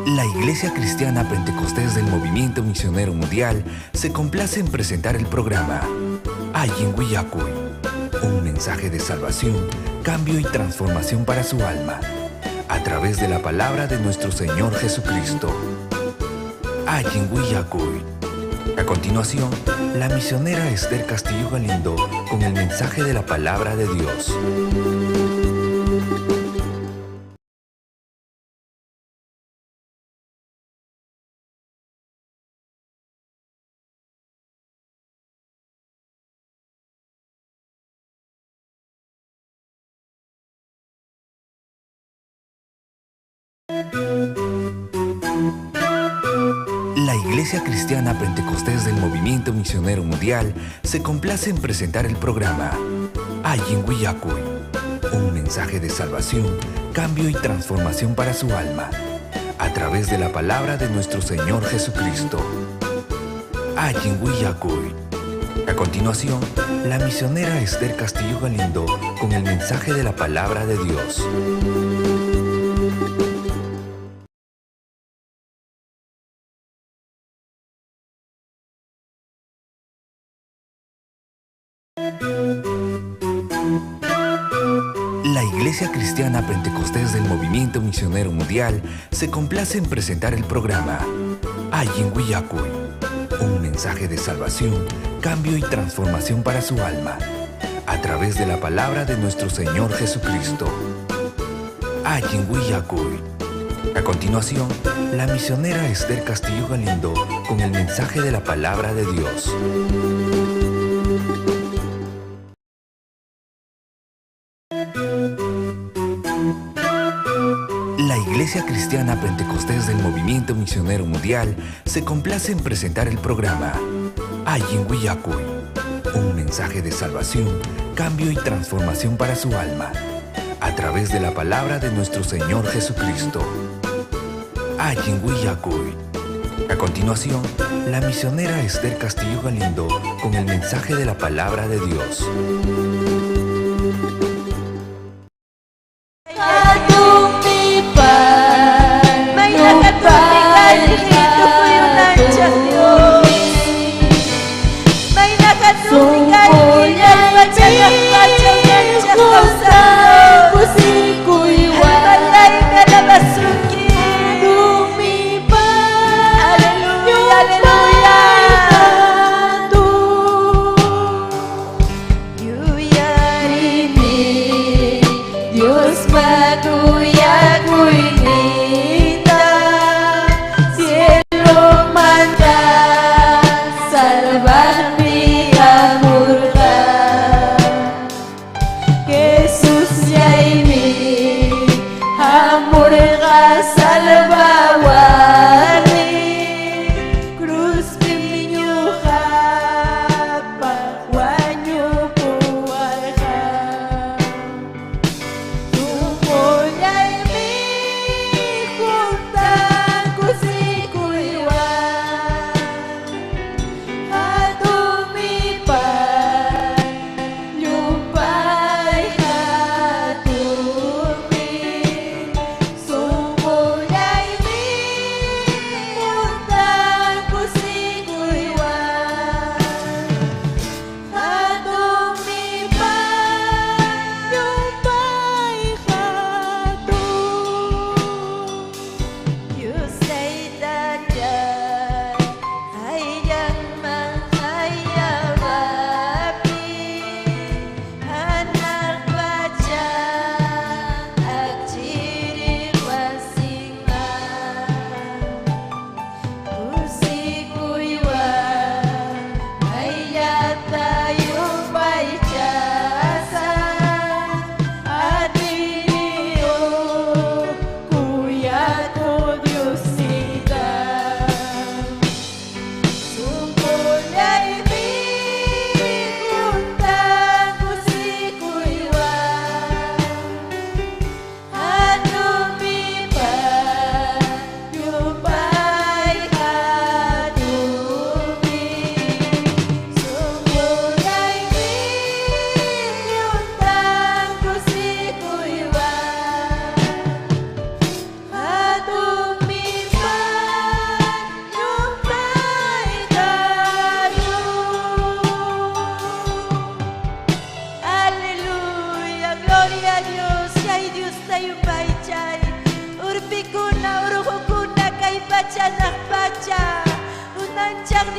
La Iglesia Cristiana Pentecostés del Movimiento Misionero Mundial se complace en presentar el programa Ayin Willakuy, un mensaje de salvación, cambio y transformación para su alma, a través de la palabra de nuestro Señor Jesucristo. Ayin Willakuy. A continuación, la misionera Esther Castillo Galindo con el mensaje de la palabra de Dios. La Iglesia Cristiana Pentecostés del Movimiento Misionero Mundial se complace en presentar el programa Ayin Willakuy, un mensaje de salvación, cambio y transformación para su alma, a través de la palabra de nuestro Señor Jesucristo. Ayin Willakuy. A continuación, la misionera Esther Castillo Galindo con el mensaje de la palabra de Dios. La Iglesia Cristiana Pentecostés del Movimiento Misionero Mundial se complace en presentar el programa Ayin Willakuy, un mensaje de salvación, cambio y transformación para su alma, a través de la palabra de nuestro Señor Jesucristo. Ayin Willakuy. A continuación, la misionera Esther Castillo Galindo con el mensaje de la palabra de Dios. La Iglesia Cristiana Pentecostés del Movimiento Misionero Mundial se complace en presentar el programa Ayin Willakuy, un mensaje de salvación, cambio y transformación para su alma, a través de la palabra de nuestro Señor Jesucristo. Ayin Willakuy. A continuación, la misionera Esther Castillo Galindo con el mensaje de la palabra de Dios.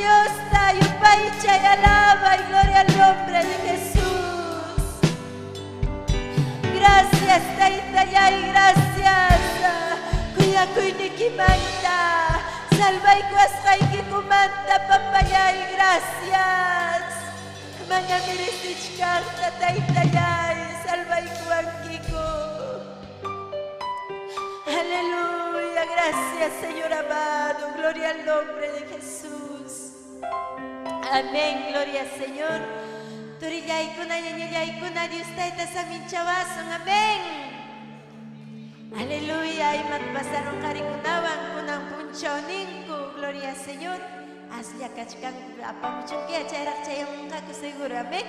Diosta, yupaychay, alabay, gloria al nombre de Jesús. Gracias, Taytallay, gracias. Kuyakuynikimanta, salvaykuwasqaykikumanta, papallay, gracias. Mana merecichkaqta, Taytallay, salvaykuwankiku. Aleluya, gracias, Señor amado. Gloria al nombre de Jesús. Amén, gloria al Señor. Turillaykuna, ñañallaykuna, Dios Tayta saminchawasun. Amén. Aleluya, imat pasaron qarikunawan kunan punchawninku. Gloria al Señor. Aslla kachkanku apamuchunkiya chayraq chayamunqaku seguro. Amén.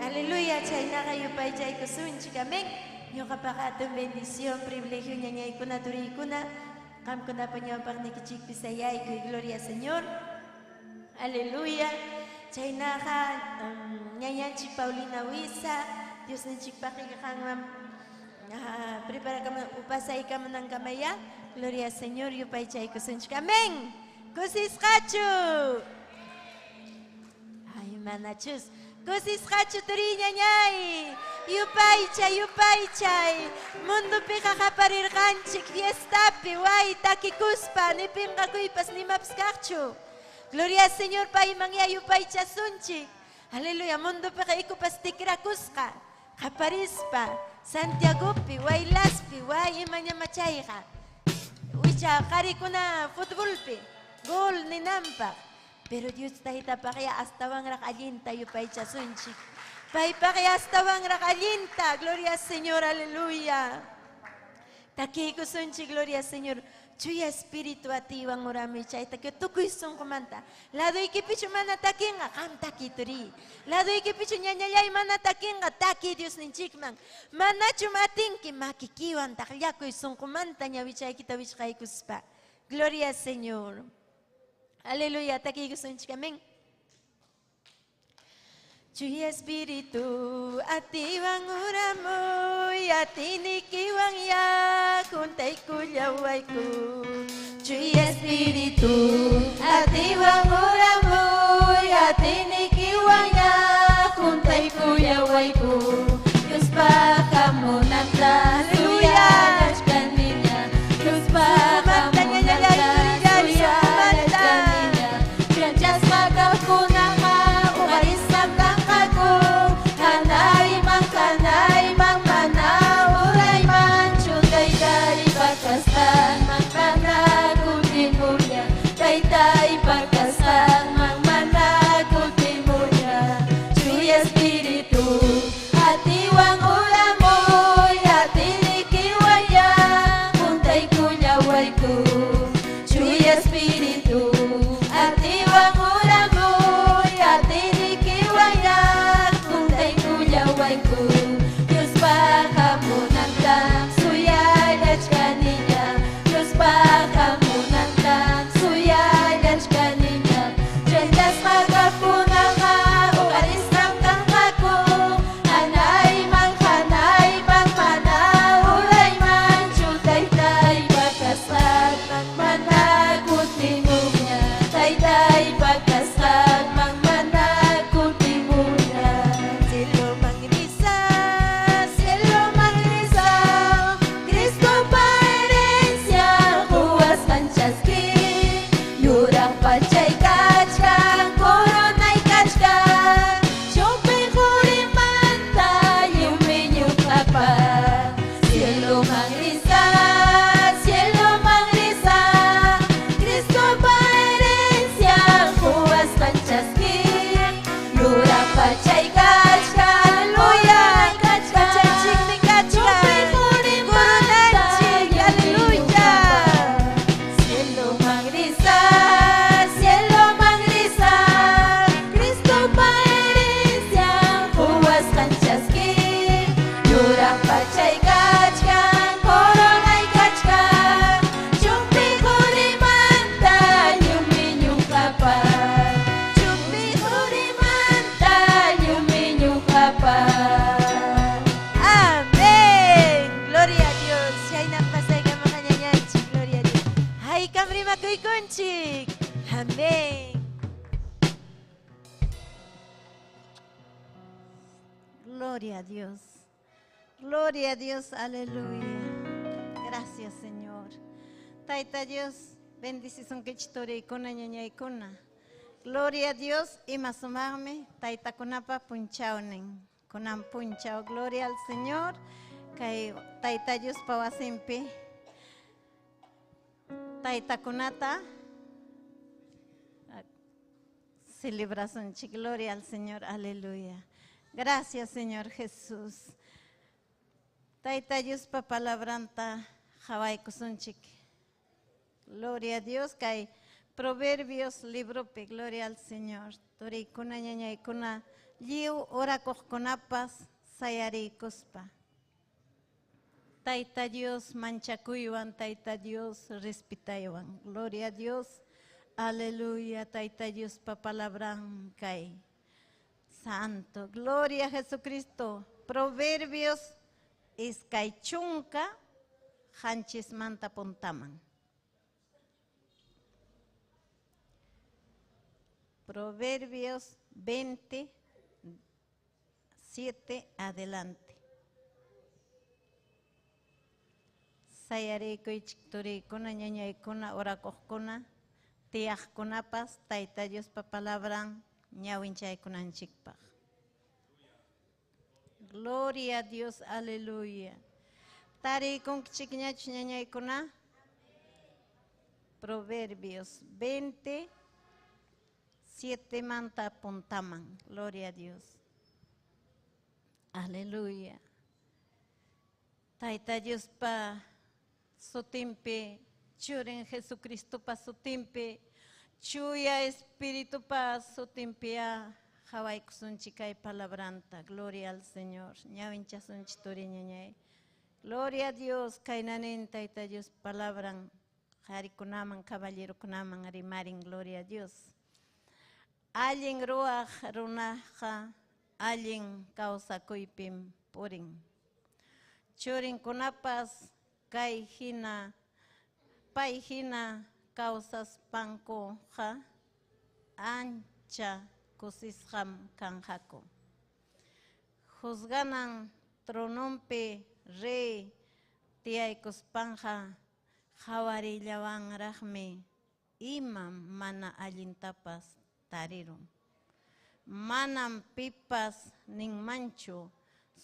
Aleluya, chaynaqa yupaychaykusunchik. Amén. Ñuqapaqa hatun bendición, privilegio ñañaykuna, turiykuna, qamkunapa ñawpaqnikichikpi sayaykuy. Gloria al Señor. Aleluya. Chaynaqa ñañanchik Paulina Huiza, Diosninchikpaq qanman preparakaman upasaykamunankamaya. Gloria al Señor, yupaychaykusunchik. Amén. Kusisqachu. Ay, manachus. Kusisqachu turiy ñañay. Yupaychay, yupaychay. Mundupiqa qaparirqanchik fiestapi, way takikuspa, ni pinqakuypas nimapas kaqchu. Gloria al Señor, payman ya yupaychasunchik. Aleluya, mundupiqa ikupas tikrakusqa. Qaparispa, Santiagopi, Waylaspi, way imañamachayqa. Wicha qarikuna futbolpi, gol ninanpaq. Pero Dios Taytapaq ya astawanraq allinta yupaychasunchik. Paypaq ya astawanraq allinta. Gloria al Señor, aleluya. Takiykusunchik, gloria al Señor. Chuya Espíritu atiwan uramuy chayta que tukuy sunqumanta. Laduykipichu mana takinqa, qam takiy turiy. Laduykipichu ñañallay mana takinqa, takiy Diosninchikman. Manachu atinki makikiwan taqllakuy sunqumanta ñawichaykita wichqaykuspa. Gloria al Señor. Aleluya, takiykusunchik, amén. Chuya Espíritu atiwan uramuy, atinikiwan ya juntaykullawayku. Chuya Espíritu atiwan uramuy, atinikiwan ya juntaykullawayku. Diospa hamunanta suyanachkaniña, Diospa hamunanta suyanachkaniña. Chanchasqa kaqkunaqa uqarisqam kanqaku, hanayman, hanayman, mana uraymanchu. Taytaypa kasqanman mana kutimurña, taytaypa kasqanman. Gloria a Dios. Gloria a Dios, aleluya. Gracias, Señor. Tayta Dios, bendicisunkichik turiykuna, ñañaykuna. Gloria a Dios, ima sumaqmi taytakunapa punchawnin. Kunan punchaw, gloria al Señor. Kay Tayta Diospa wasinpi taytakunata celebrasunchik. Gloria al Señor, aleluya. Gracias, Señor Jesús. Tayta Diospa palabranta qhawaykusunchik. Gloria a Dios, kay Proverbios libropi, gloria al Señor. Turiykuna, ñañaykuna, lliw orakuqkunapas sayariykuspa. Tayta Dios manchakuywan, Tayta Dios respetaywan. Gloria a Dios, aleluya, Tayta Diospa palabran kay. Santo, gloria a Jesucristo. Proverbios iskay chunka qanchismanta puntaman. Proverbios 27 adelante. Sayarikuychik turiykuna, ñañaykuna, orakuqkuna, tiyaqkunapas Tayta Diospa palabran ñawinchaykunanchikpaq. Gloria a Dios, aleluya. Tariykunkichikñachu ñañaykuna? Proverbios 27 manta puntaman. Gloria a Dios. Aleluya. Tayta Diospa sutinpi, churin Jesucristopa sutinpi, chuya Espiritupa sutinpiya qhawaykusunchik kay palabranta. Gloria al Señor. Ñawinchasunchik turi ñañay. Gloria a Dios, kaynanin Tayta Dios palabran qarikunaman, caballerokunaman rimarin. Gloria a Dios. Allin ruwaq runaqa allin kawsakuypim purin. Churinkunapas kay hina, pay hina kawsaspankuqa ancha kusisqam kanqaku. Juzganan trononpi rey tiyaykuspanqa qhawarillawanraqmi imam mana allintapas tarirun. Manam pipas ninmanchu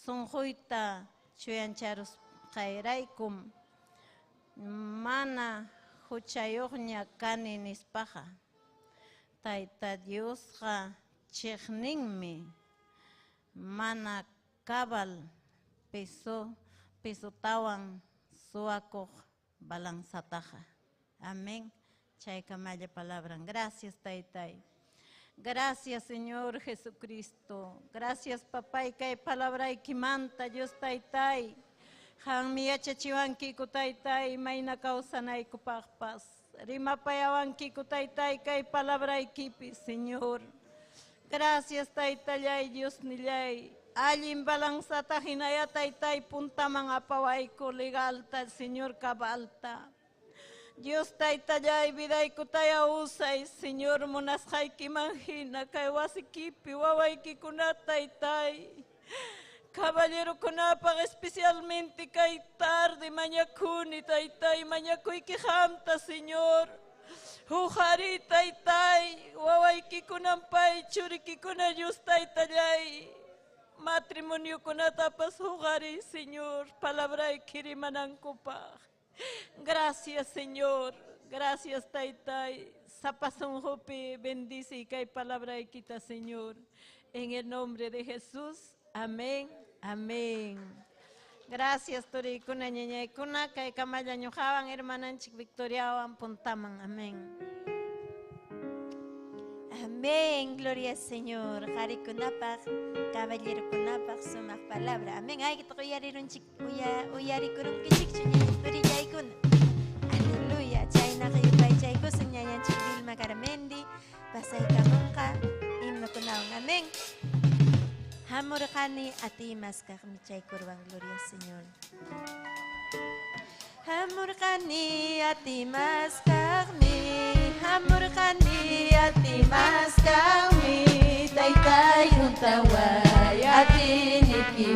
sunquyta chuyancharusqayraykum mana huchayuqña kani nispaqa. Tayta Diosqa chiqninmi mana cabal pesotawan suwakuq balanzataqa. Amén. Chaykamalla palabran. Gracias, Taytay. Gracias, Señor Jesucristo. Gracias, papay, kay palabraykimanta, Dios Taytay. Qammi yachachiwankiku, Taytay, mayna kawsanaykupaqpas. Rimapayawankiku, Taytay, kay palabraykipi, Señor. Gracias, Taytallay, Dios nillay. Allin balanzata hinaya, Taytay, puntaman apawayku, legalta, Señor, cabalta. Dios Taytallay, vidaykutaya usay, Señor, munasqaykiman hina, kay wasikipi, wawaykikuna, Taytay. Caballerokunapaq especialmente kay tarde mañakuni, Taytay, mañakuyki qamta, Señor. Huqari, Taytay, wawaykikunampay, churikikuna, Dios Taytallay. Matrimoniokunatapas huqari, Señor, palabrayki rimanankupaq. Gracias, Señor. Gracias, Taytay. Sapa sunqupi bendice y kay palabraykita, Señor. En el nombre de Jesús. Amén. Amén. Gracias, turiykuna, ñañaykuna. Kay kamalla ñuqawan, hermananchik Victoriawan puntaman. Amén. Amén, gloria al Señor. Qarikunapaq, caballerokunapaq sumaq palabra. Amén. Ay, uyarirunchik, uyarikurunkichikchu turillaykuna. Aleluya. Chaynaqa yupaychaykusun ñañanchik Vilma Garamendi. Pasaykamunqa himnokunawan. Amén. Hamurqani atiy maskaqmi chaykurwan, gloria al Señor. Hamurqani atiy maskaqmi, hamurqani atiy maskaqmi, taytay juntaway atinikiwan.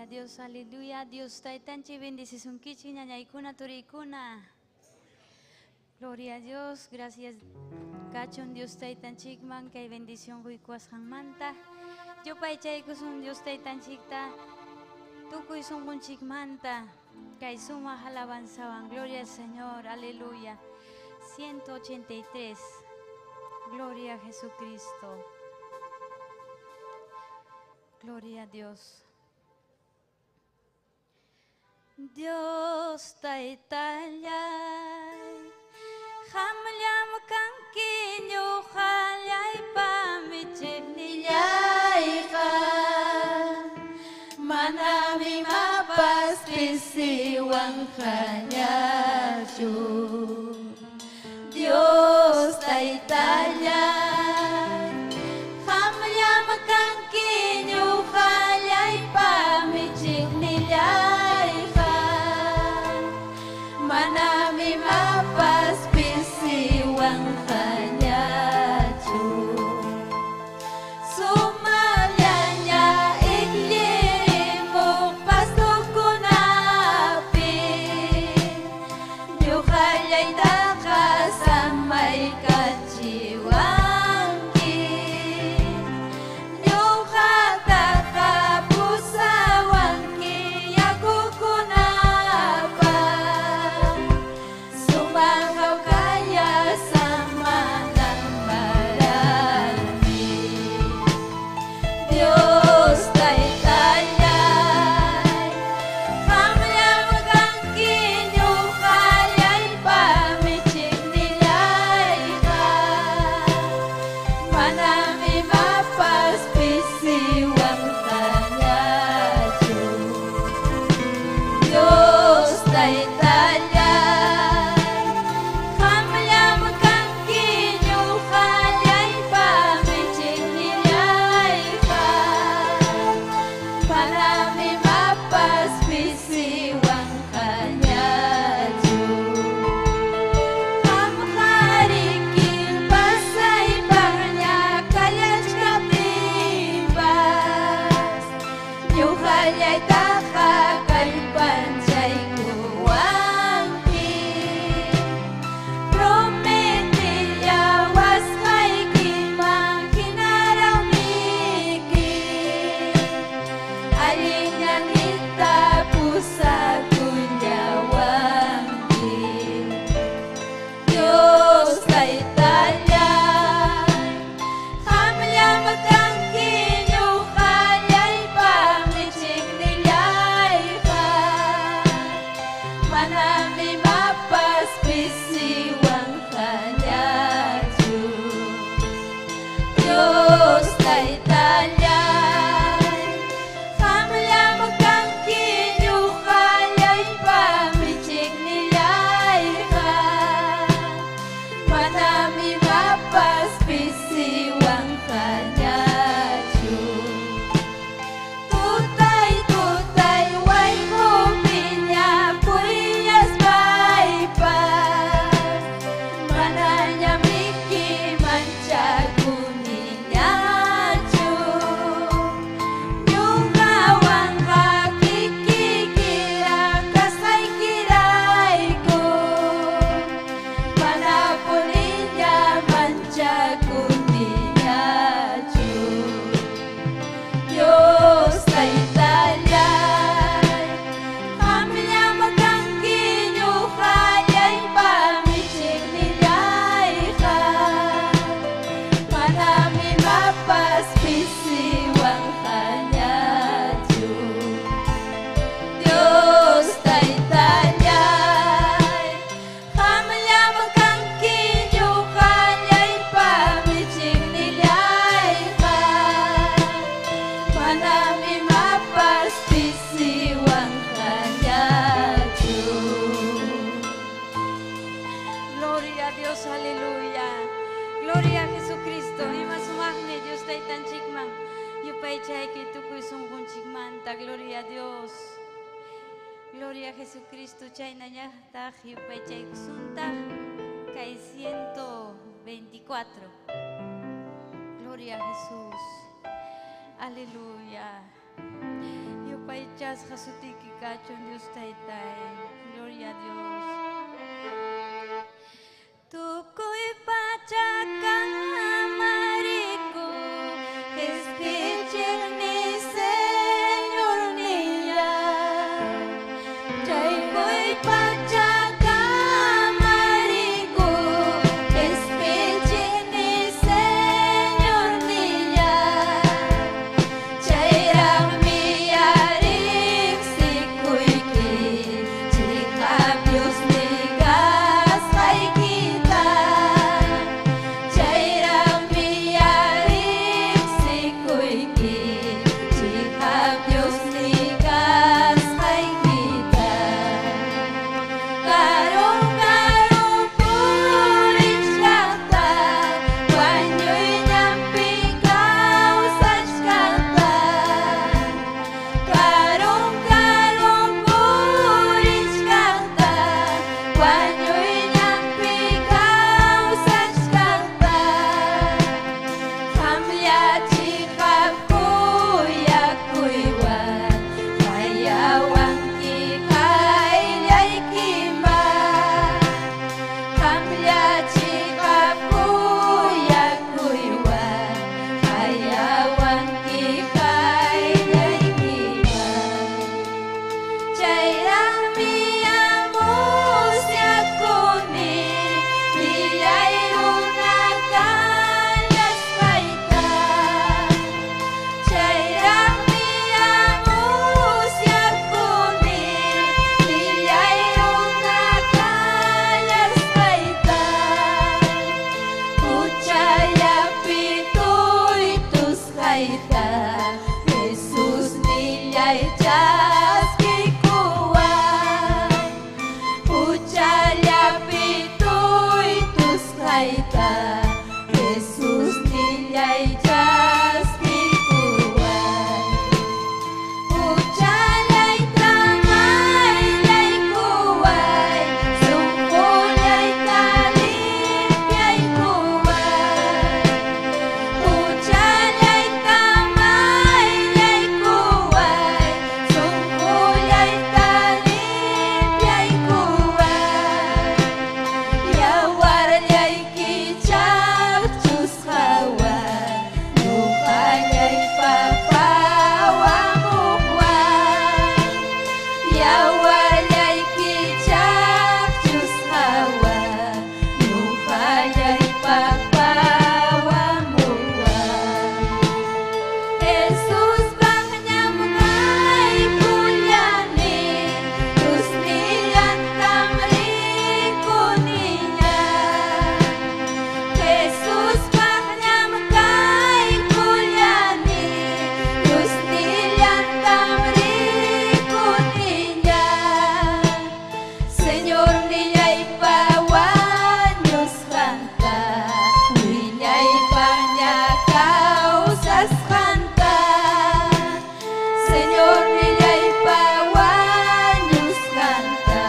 Gloria a Dios, aleluya. Dios taytanchik bendecisunkichik ñañaykuna turiykuna. Gloria a Dios, gracias kachun Dios taytanchikman kay bendición quykuwasqanmanta. Yupaychaykusun Dios taytanchikta tukuy sunqunchikmanta kay sumaq alabanzawan. Gloria al Señor, aleluya. 183. Gloria a Jesucristo. Gloria a Dios. Dios taytallay, qamllam kanki ñuqallaypa michiqnillayqa. Manam imapas pisiwanqañachu. Dios taytallay, qamllam kanki ñuqallaypa michiqnillayqa. Manam imapas pisiwanqañachu. Sumallaña ikllirimuq pastukunapi, ñuqallaytaqa samaykachiwanki. Ñuqataqa pusawanki yakukunapa, sumaq hawkalla samanan maraypi. Dios taytallay, qamllam kanki ñuqallaypa michiqnillayqa. Manam imapas pisiwanqañachu. Dios taytallay, qamllam kanki ñuqallaypa michiqnillayqa. Manam imapas pisiwanqañachu. Qamqariki pasaypaqña kallachkaptinpas, ñuqallaytaqa kallpanchaykuwanki. Prometillawasqaykiman hinarawmiki, allin ñannita pusakullawanki. Dios taytallay, qamllam kanki ñuqallaypa michiqnillayqa. Manam imapas pisiwanqañachu. Dios taytallay, qamllam kanki ñuqallaypa michiqnillayqa. Manam imapas pisiwanqañachu. Tutay tutay wayqupiña purillaspaypas, manaña miki manchakuniñachu. Ñuqawanqa kikikira kasqaykirayku, manapuniña manchakuniñachu. Dios taytallay, qamllam kanki ñuqallaypa michiqnillayqa. Manam imapas pisiwanqañachu. Dios taytallay, qamllam kanki ñuqallaypa michiqnillayqa. Manam imapas pisiwanqañachu. Gloria a Dios, aleluya. Gloria a Jesucristo. Ima sumaqmi Dios taytanchikman. Yupaychayki tukuy sunqunchikmanta. Gloria a Dios. Gloria a Jesucristo. Chaynañataq yupaychaykusuntaq kay 124. Gloria a Jesús. Aleluya. Yupaychasqa sutiyki kachun Dios Taytay. Gloria a Dios. Tukuy pacha kamariku, qespichiqmi Señornillan. Chaykuy pacha kamariku, qespichiqmi Señornillan. Chayraqmi riqsikuyki, chiqap Diosni kasqaykita. Chayraqmi riqsikuyki, chiqap Diosni kasqaykita. Karu karu purichkaqta, wañuynampi kawsachkaqta. Karu karu purichkaqta, wañuynampi kawsachkaqta. Qamlla chiqap kuyakuywan, qayawanki qayllaykiman. Qamlla chiqap kuyakuywan, qayawanki qayllaykiman. Chayraqmi musyakuni, millay runa kallasqayta. Chayraqmi musyakuni, millay runa kallasqayta. Huchallapi tuytusqayta, Jesus nillay chaskikuwan. Huchallapi tuytusqayta, Jesus nillay chaskikuwan. Huchallayta mayllaykuway, sunqullayta limpiaykuway. Huchallayta mayllaykuway, sunqullayta limpiaykuway. Yawarllayki chaqchusqawan, ñuqallaypa pawamuqwan. Yawarllayki chaqchusqawan, ñuqallaypa pawamuqwan. Jesuspaq ñamkaykullani, Diosnillantam rikuniña. Jesuspaq ñamkaykullani, Diosnillantam rikuniña. Señornillaypa wañusqanta, wiñaypaqña kawsasqanta. Señornillaypa wañusqanta,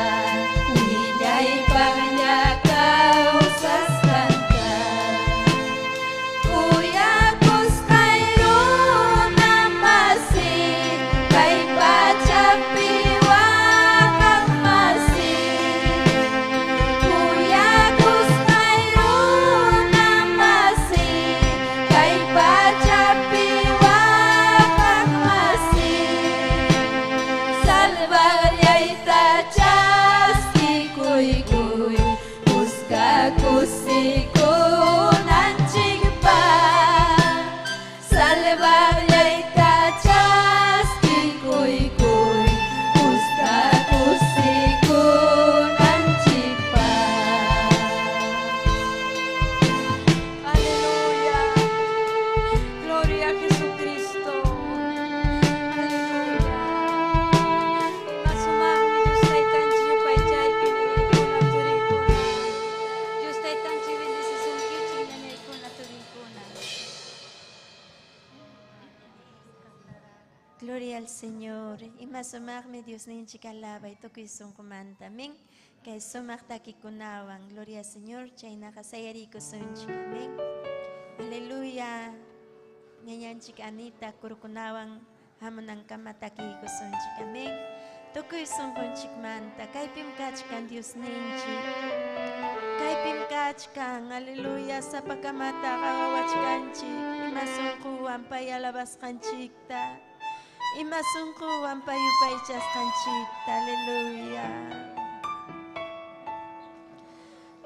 wiñaypaqña kawsasqanta. Kuyakusqay runa masi, kay pachapi waqaq masi. Kuyakusqay runa masi, kay pachapi waqaq masi. Salvallayta chaskikuykuy, kuska kusikunanchikpaq. Salvallayta chaskikuykuy, kuska kusikunanchikpaq. Aleluya. Gloria a Jesucristo. Aleluya. Masumaqmi Dios Taytanchik yupaychaypi ñañaykuna turiykuna. Dios Taytanchik bendecisunkichik ñañaykuna turiykuna. Gloria al Señor. Ima sumaqmi Diosninchik alabay tukuy sunqumanta. Amén. Kay sumaq takikunawan. Gloria al Señor. Chaynaqa sayariykusunchik. Amén. Aleluya. Ñañanchik Anita kurkunawan Hamunankama takiykusunchik. Amén. Tukuy sunqunchikmanta kaypim kachkan Diosninchik. Kaypim kachkan, aleluya, sapakamata qawawachkanchik. Ima sunquwan pay alabasqanchikta. Ima sunquwan pay yupaychasqanchikta, aleluya.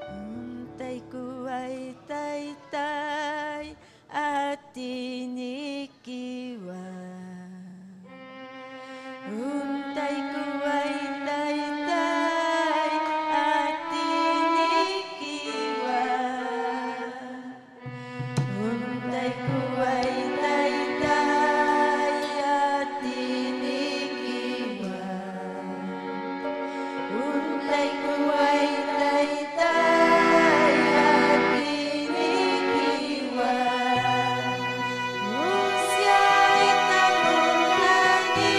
Untaykuway taytay atinikiwan. Untaykuway taytay atinikiwan. Untaykuway taytay atinikiwan. Untaykuway taytay atinikiwan. Musyayta munani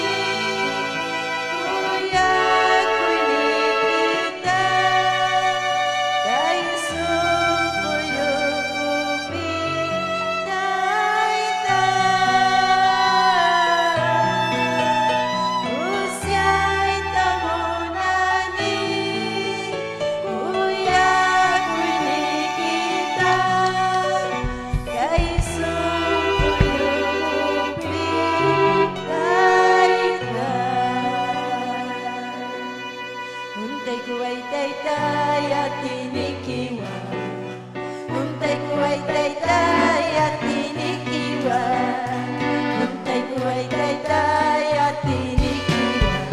kuyakuynikita kay sunquyukupi tayta. Musyayta munani kuyakuynikita kay sunquyukupi tayta. Untaykuway taytay atinikiwan. Untaykuway taytay atinikiwan. Untaykuway taytay atinikiwan.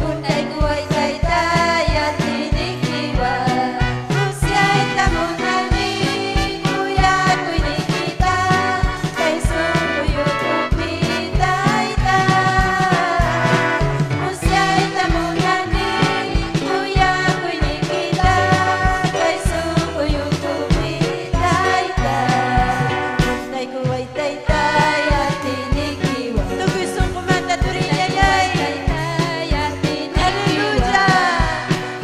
Untaykuway taytay atinikiwan. Musyayta munani kuyakuynikita kay sunquyukupi tayta. Musyayta munani kuyakuynikita kay sunquyukupi tayta. Untaykuway taytay atinikiwan. Tukuy sunqumanta turiñayay. Aleluya.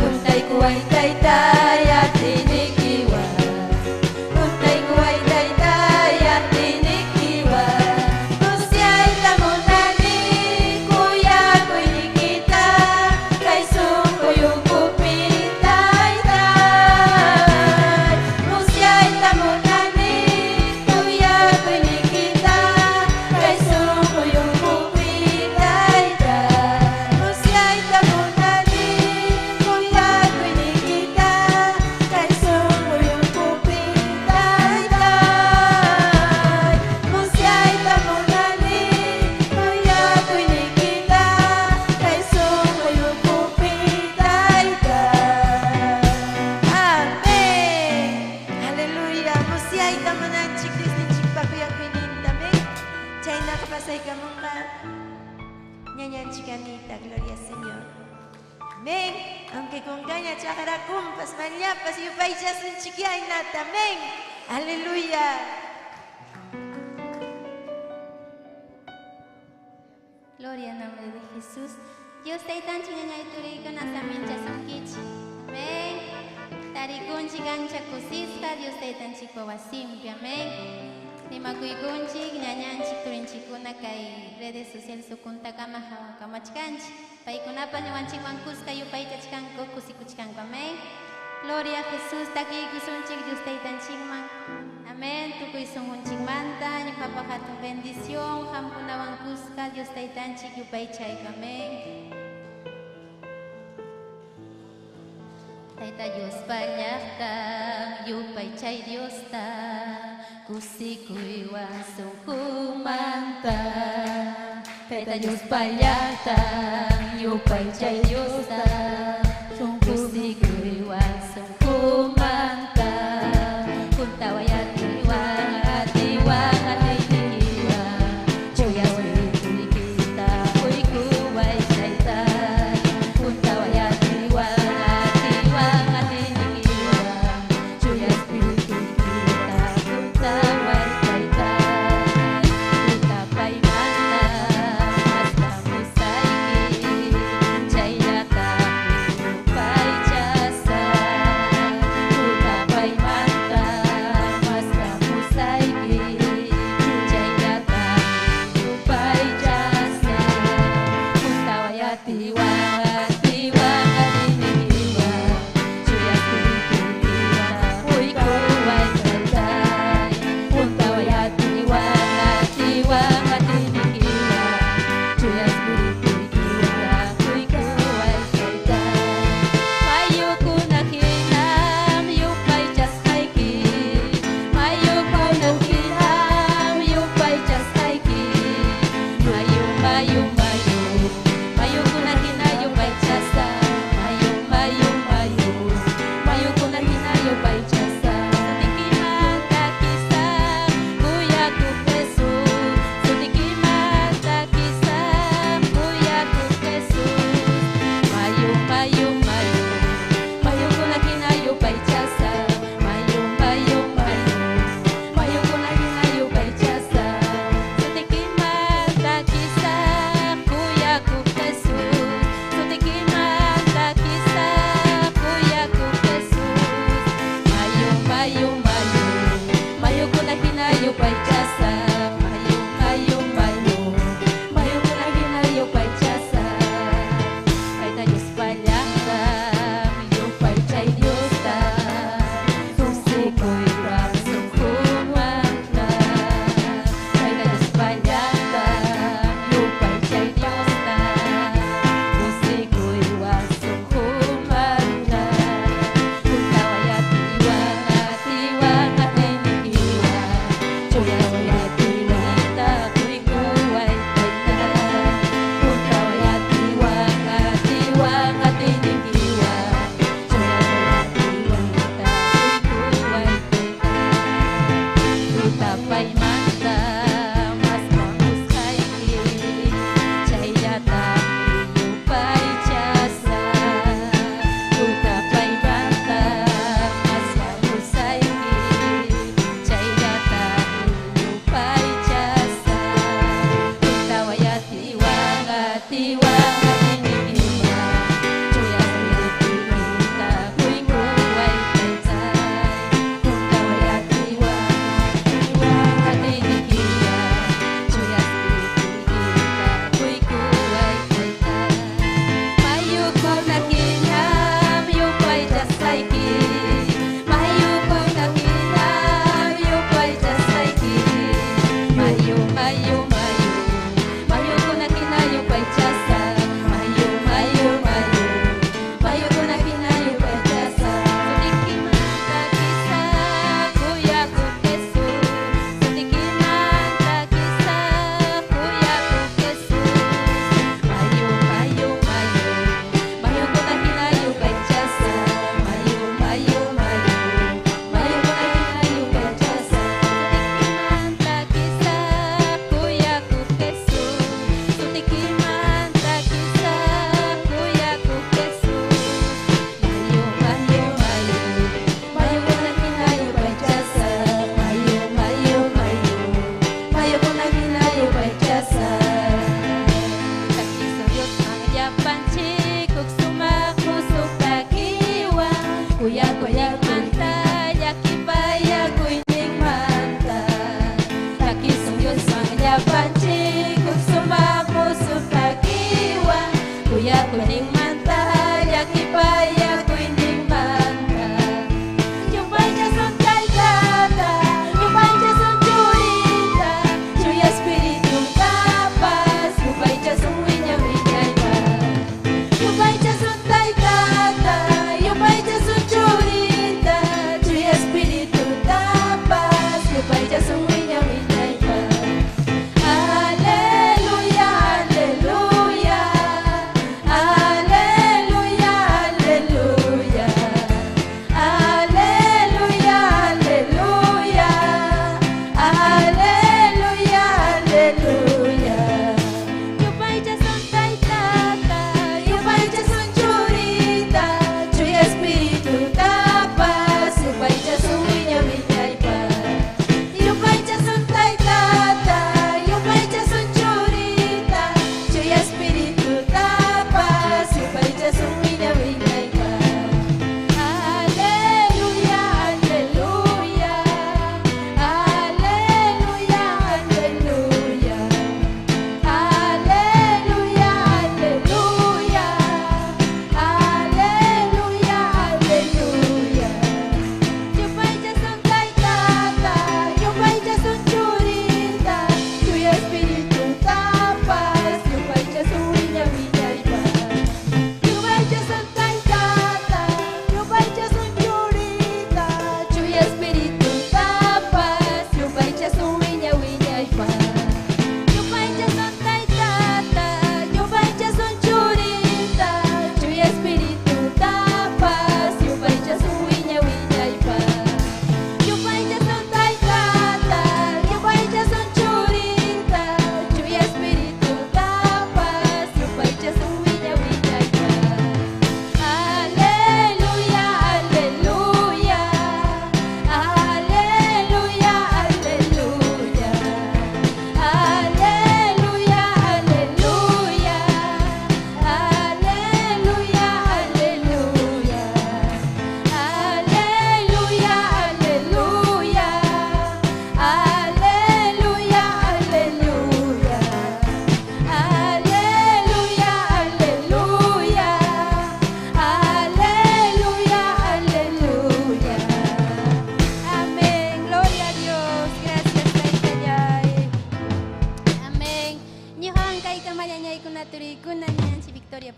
Untaykuway taytay atinikiwan. Untaykuway taytay atinikiwan. Musyayta munani kuyakuynikita kay sunquyukupi taytay. Musyayta munani kuyakuynikita kay sunquyukupi taytay. Musyayta munani kuyakuynikita kay sunquyukupi taytay. Musyayta munani kuyakuynikita kay sunquyukupi taytay. Amén. Aleluya. Musyayta munanchik Diosninchikpa kuyakuyninta. Amén. Chaynaqa pasaykamunqa ñañanchik Anita, gloria al Señor. Amén. Aunque con caña chaqrakunpas, mallapas, yupaychasunchik yaynata. Amén. Aleluya. Gloria al nombre de Jesús. Dios taytanchik ñañay turikuna saminchasunkichik. Amén. Tarikunchik ancha kusisqa Dios taytanchikpa wasinpi. Amén. Rimakuykunchik ñañanchik turinchikkuna kay redes sociales ukuntakama hawankamachkanchik. Paykunapas ñuqanchikwan kuska yupaychachkanku kusikuchkanku. Amén. Gloria a Jesús, takiykusunchik Dios taytanchikman. Amén. Tukuy sunqunchikmanta ñuqapaq hatun bendición qamkunawan kuska Dios taytanchik yupaychayku. Amén. Tayta Diospa llaqtan yupaychay Diosta kusikuywan sunqumanta. Tayta Diospa llaqtan yupaychay Diosta kusikuywan sunqumanta. Juntaway atiwan atiwan atiynikiwan chuya espirituykita quykuway taytay. Juntaway atiwan atiwan atiynikiwan chuya espirituykita juntaway taytay. Tutapaymanta astamusayki chaynataqmi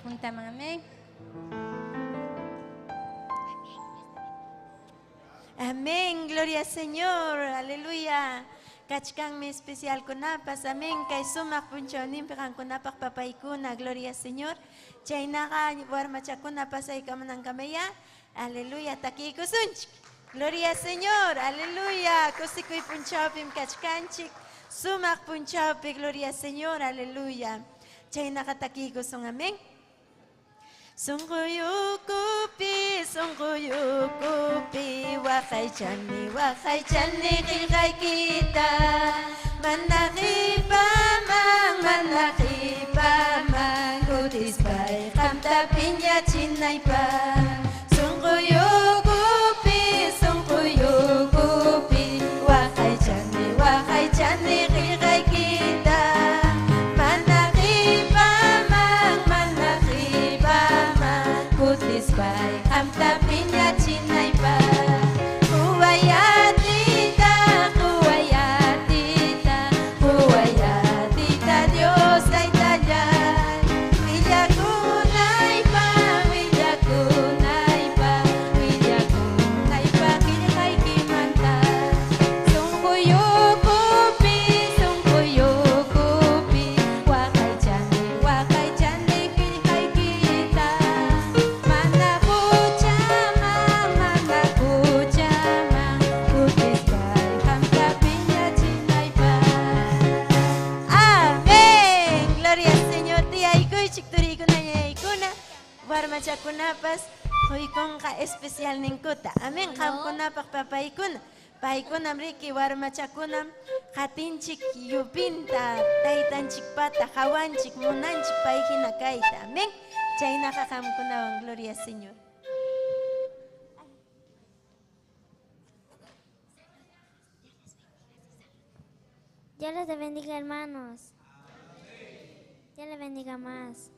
Puntaman, amén. Amén, gloria al Señor, aleluya. Kachkanmi especial kunapas, amén. Kay sumaq punchawninpi qankunapaq papaykuna, gloria al Señor. Chaynaqa warmachakuna pasaykamunankamaya, aleluya, takiykusunchik. Gloria al Señor, aleluya. Kusikuy punchawpim kachkanchik. Sumaq punchawpi, gloria al Señor, aleluya. Chaynaqa takiykusun, amén. Sunquyukupi, sunquyukupi, waqaychani, waqaychani qillqaykita. Mana qipaman, mana qipaman, kutispay qamta piñachinaypaq. Sunquyukupi, sunquyukupi, waqaychani, waqaychani qillqaykita. Mana qipaman, mana qipaman, kutispay qamta piñachinaypaq. Quwayatita, quwayatita, quwayatita Dios taytallay. Willakunaypaq, willakunaypaq, willakunaypaq qillqaykimanta. Sunquyukupi, sunquyukupi, waqaychani, waqaychani qillqaykita. Mana huchaman, mana huchaman, kutispay qamta piñachinaypaq. Amén. Gloria al Señor. Tiyaykuychik turiykuna ñañaykuna, warmachakunapas quykunqa especial ninkuta. Amén. Qamkunapaq papaykuna. Paykunam riki warmachakunam qatinchik yupinta, taytanchikpata, hawanchik, munanchik payhina kayta. Amén. Chaynaqa qamkunawan, gloria al Señor. Dios les bendiga, hermanos. Dios les bendiga más.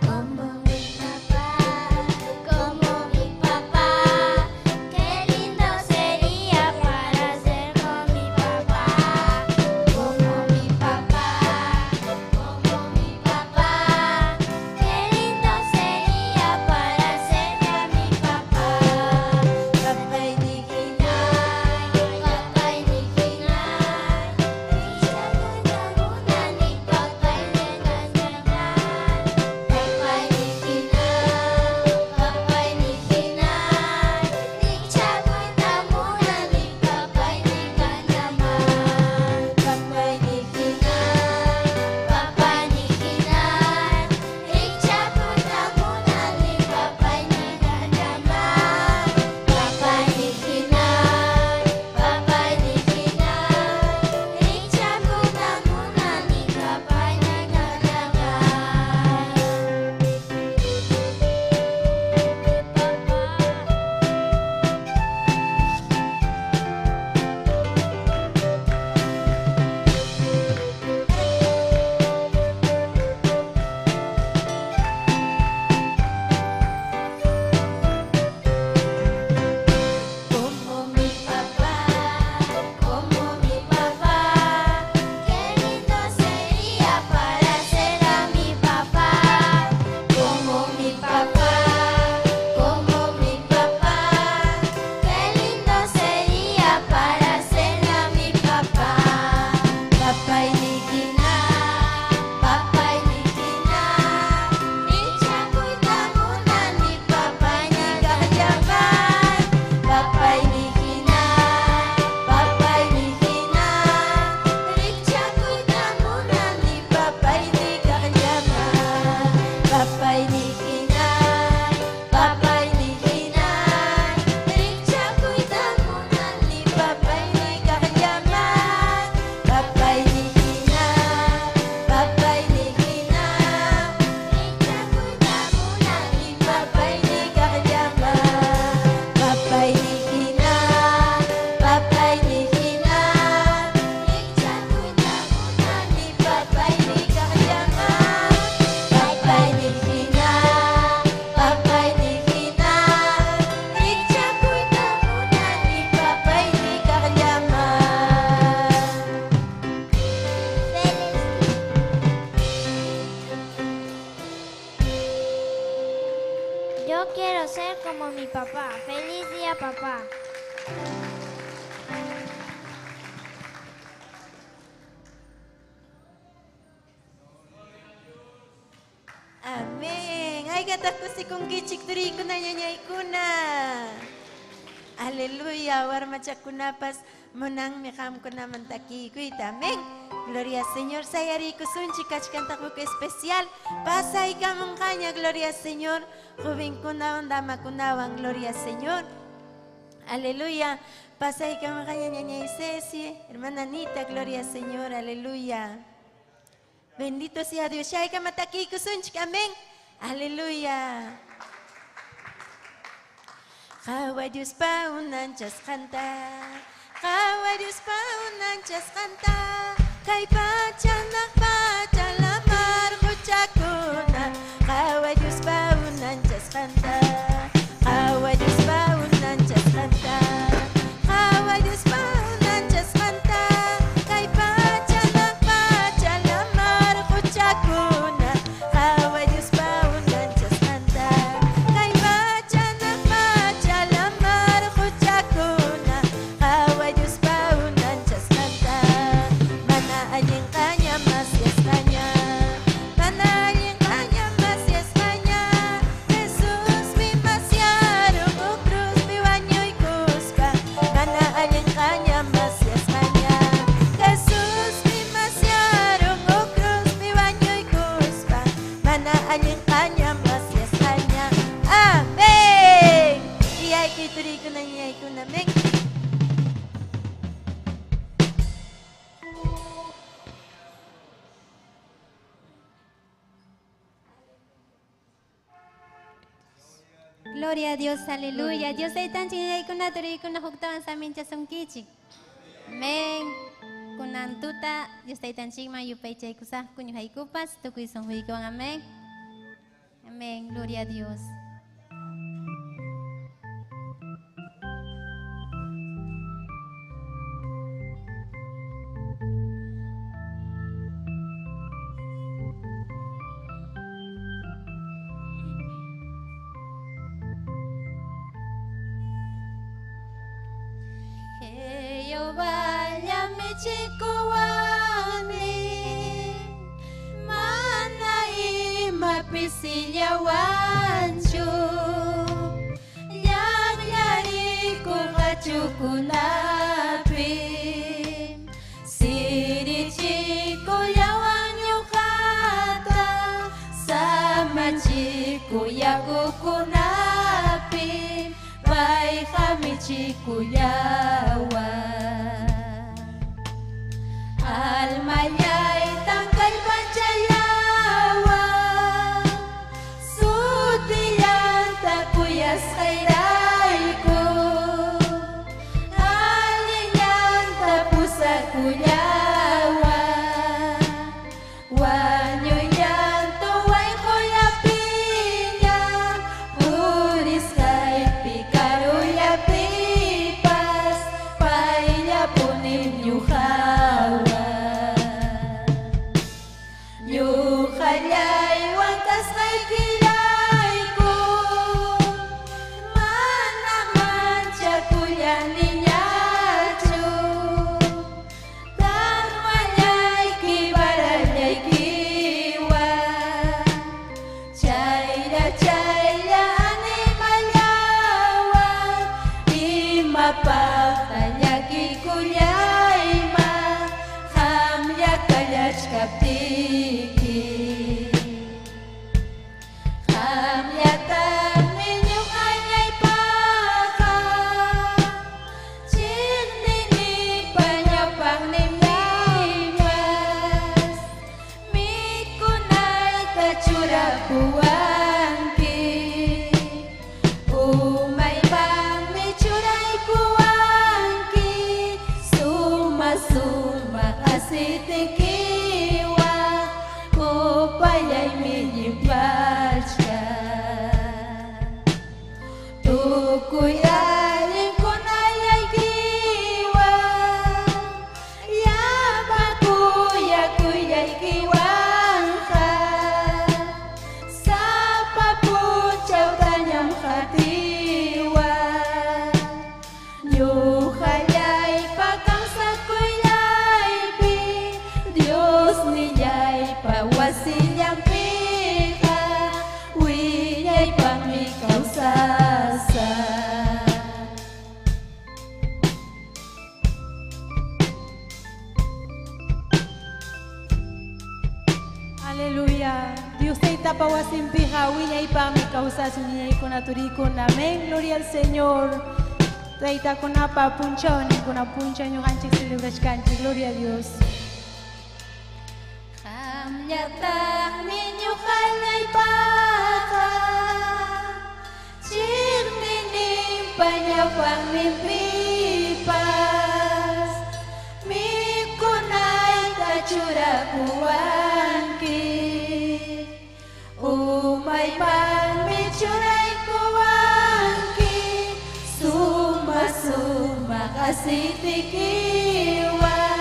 Como mi papá, como mi papá, qué lindo sería para ser con mi papá. Como mi papá, como mi papá, qué lindo sería para serme a mi papá. Papay Nikinay, papay nikinay, ni papay nengañañay. Papay nikinay, papay nikinay, nichakuyta munani papay nikanyaman. Papay nikinay, papay nikinay, nichakuyta munani papay nikanyaman. Papay nikinay, papay nikinay, nichakuyta munani papay nikanyaman. Como mi papá, Como mi papá, qué lindo sería para ser a mi papá. Como mi papá, como mi papá, qué lindo sería para ser a mi papá. papay nikinay, Papay nikinay, nichakuyta munani papay nikanyaman. Papay nikinay, papay nikinay, nichakuyta munani papay nikanyaman. Papay nikinay, papay nikinay, Yo quiero ser como mi papá. Feliz día, papá. Amén. Haykataq kusikunkichik turikuna ñañaykuna. Aleluya, warmachakunapas munanmi qamkunaman takiykuyta. Amén. Gloria al Señor. Sayariykusunchik kachkantaq huk especial. Pasaykamunqaña, gloria al Señor. Jovenkunawan, damakunawan, gloria al Señor. Aleluya. Pasaykamunqaña ñañay Ceci, hermana Anita, gloria al Señor. Aleluya. Bendito sea Dios. Shaykama takiykusunchik. Amén. Aleluya. Qawa Diospa unanchasqanta, qawa Diospa unanchasqanta, kay pacha hanaq pacha lamar quchakuna, qawa Diospa unanchasqanta, qawa Diospa unanchasqanta, qawa Diospa unanchasqanta, kay pacha hanaq pacha lamar quchakuna, qawa Diospa unanchasqanta, kay pacha hanaq pacha lamar quchakuna, qawa Diospa unanchasqanta, mana allinqaña masyasqaña, mana allinqaña masyasqaña, Jesusmi masyarun huk cruzpi wañuykuspa, mana allinqaña masyasqaña, Jesusmi masyarun huk cruzpi wañuykuspa, mana allinqaña masyasqaña. Amén. Iyaykuy turikuna ñañaykuna, amén. Gloria a Dios, aleluya. Dios taytanchik ñañaykuna turikuna huktawan saminchasunkichik. Amén. Kunan tuta Dios taytanchikman yupaychaykusaqku ñuqaykupas tukuy sunquykuwan. Amén. Amén. Gloria a Dios. Jehová llamichikuwanmi, mana ima pisillawanchu, llaqllarikuq qachukunapi, sirichikullawan ñuqata, samachiku yakukunapi, payqa michikullawan. Almallaytan kallpanchallawan, sutillanta kuyasqayrayku, allillanta pusakullawan, wañuyllanto wayqullapiña, purisqaypi karullapipas, payllapunim ñuqawan. Ñuqallaywan kasqaykirayku, mana manchakullaniñachu, taqmallayki barallaykiwan, chaylla chaylla animallawan, imapaqta llakikullayman, qamlla kallachkaptiki. Qamllataqmi ñuqallaypaqqa, chiqninipa ñawpaqninpipas, mikunayta churapuwanki. wasinpiqa wiñaypaqmi kawsasun ñañaykuna turiykuna. Amén. Gloria al Señor. Taytakunapa punchawninkuna punchaw ñuqanchik celebrachkanchik. Gloria a Dios. Qamllataqmi ñuqallaypaqa chiqniyninpa ñawpaqninpipas mikunayta churakuwanki, umaymanmi churaykuwanki suma sumaq aceitekiwan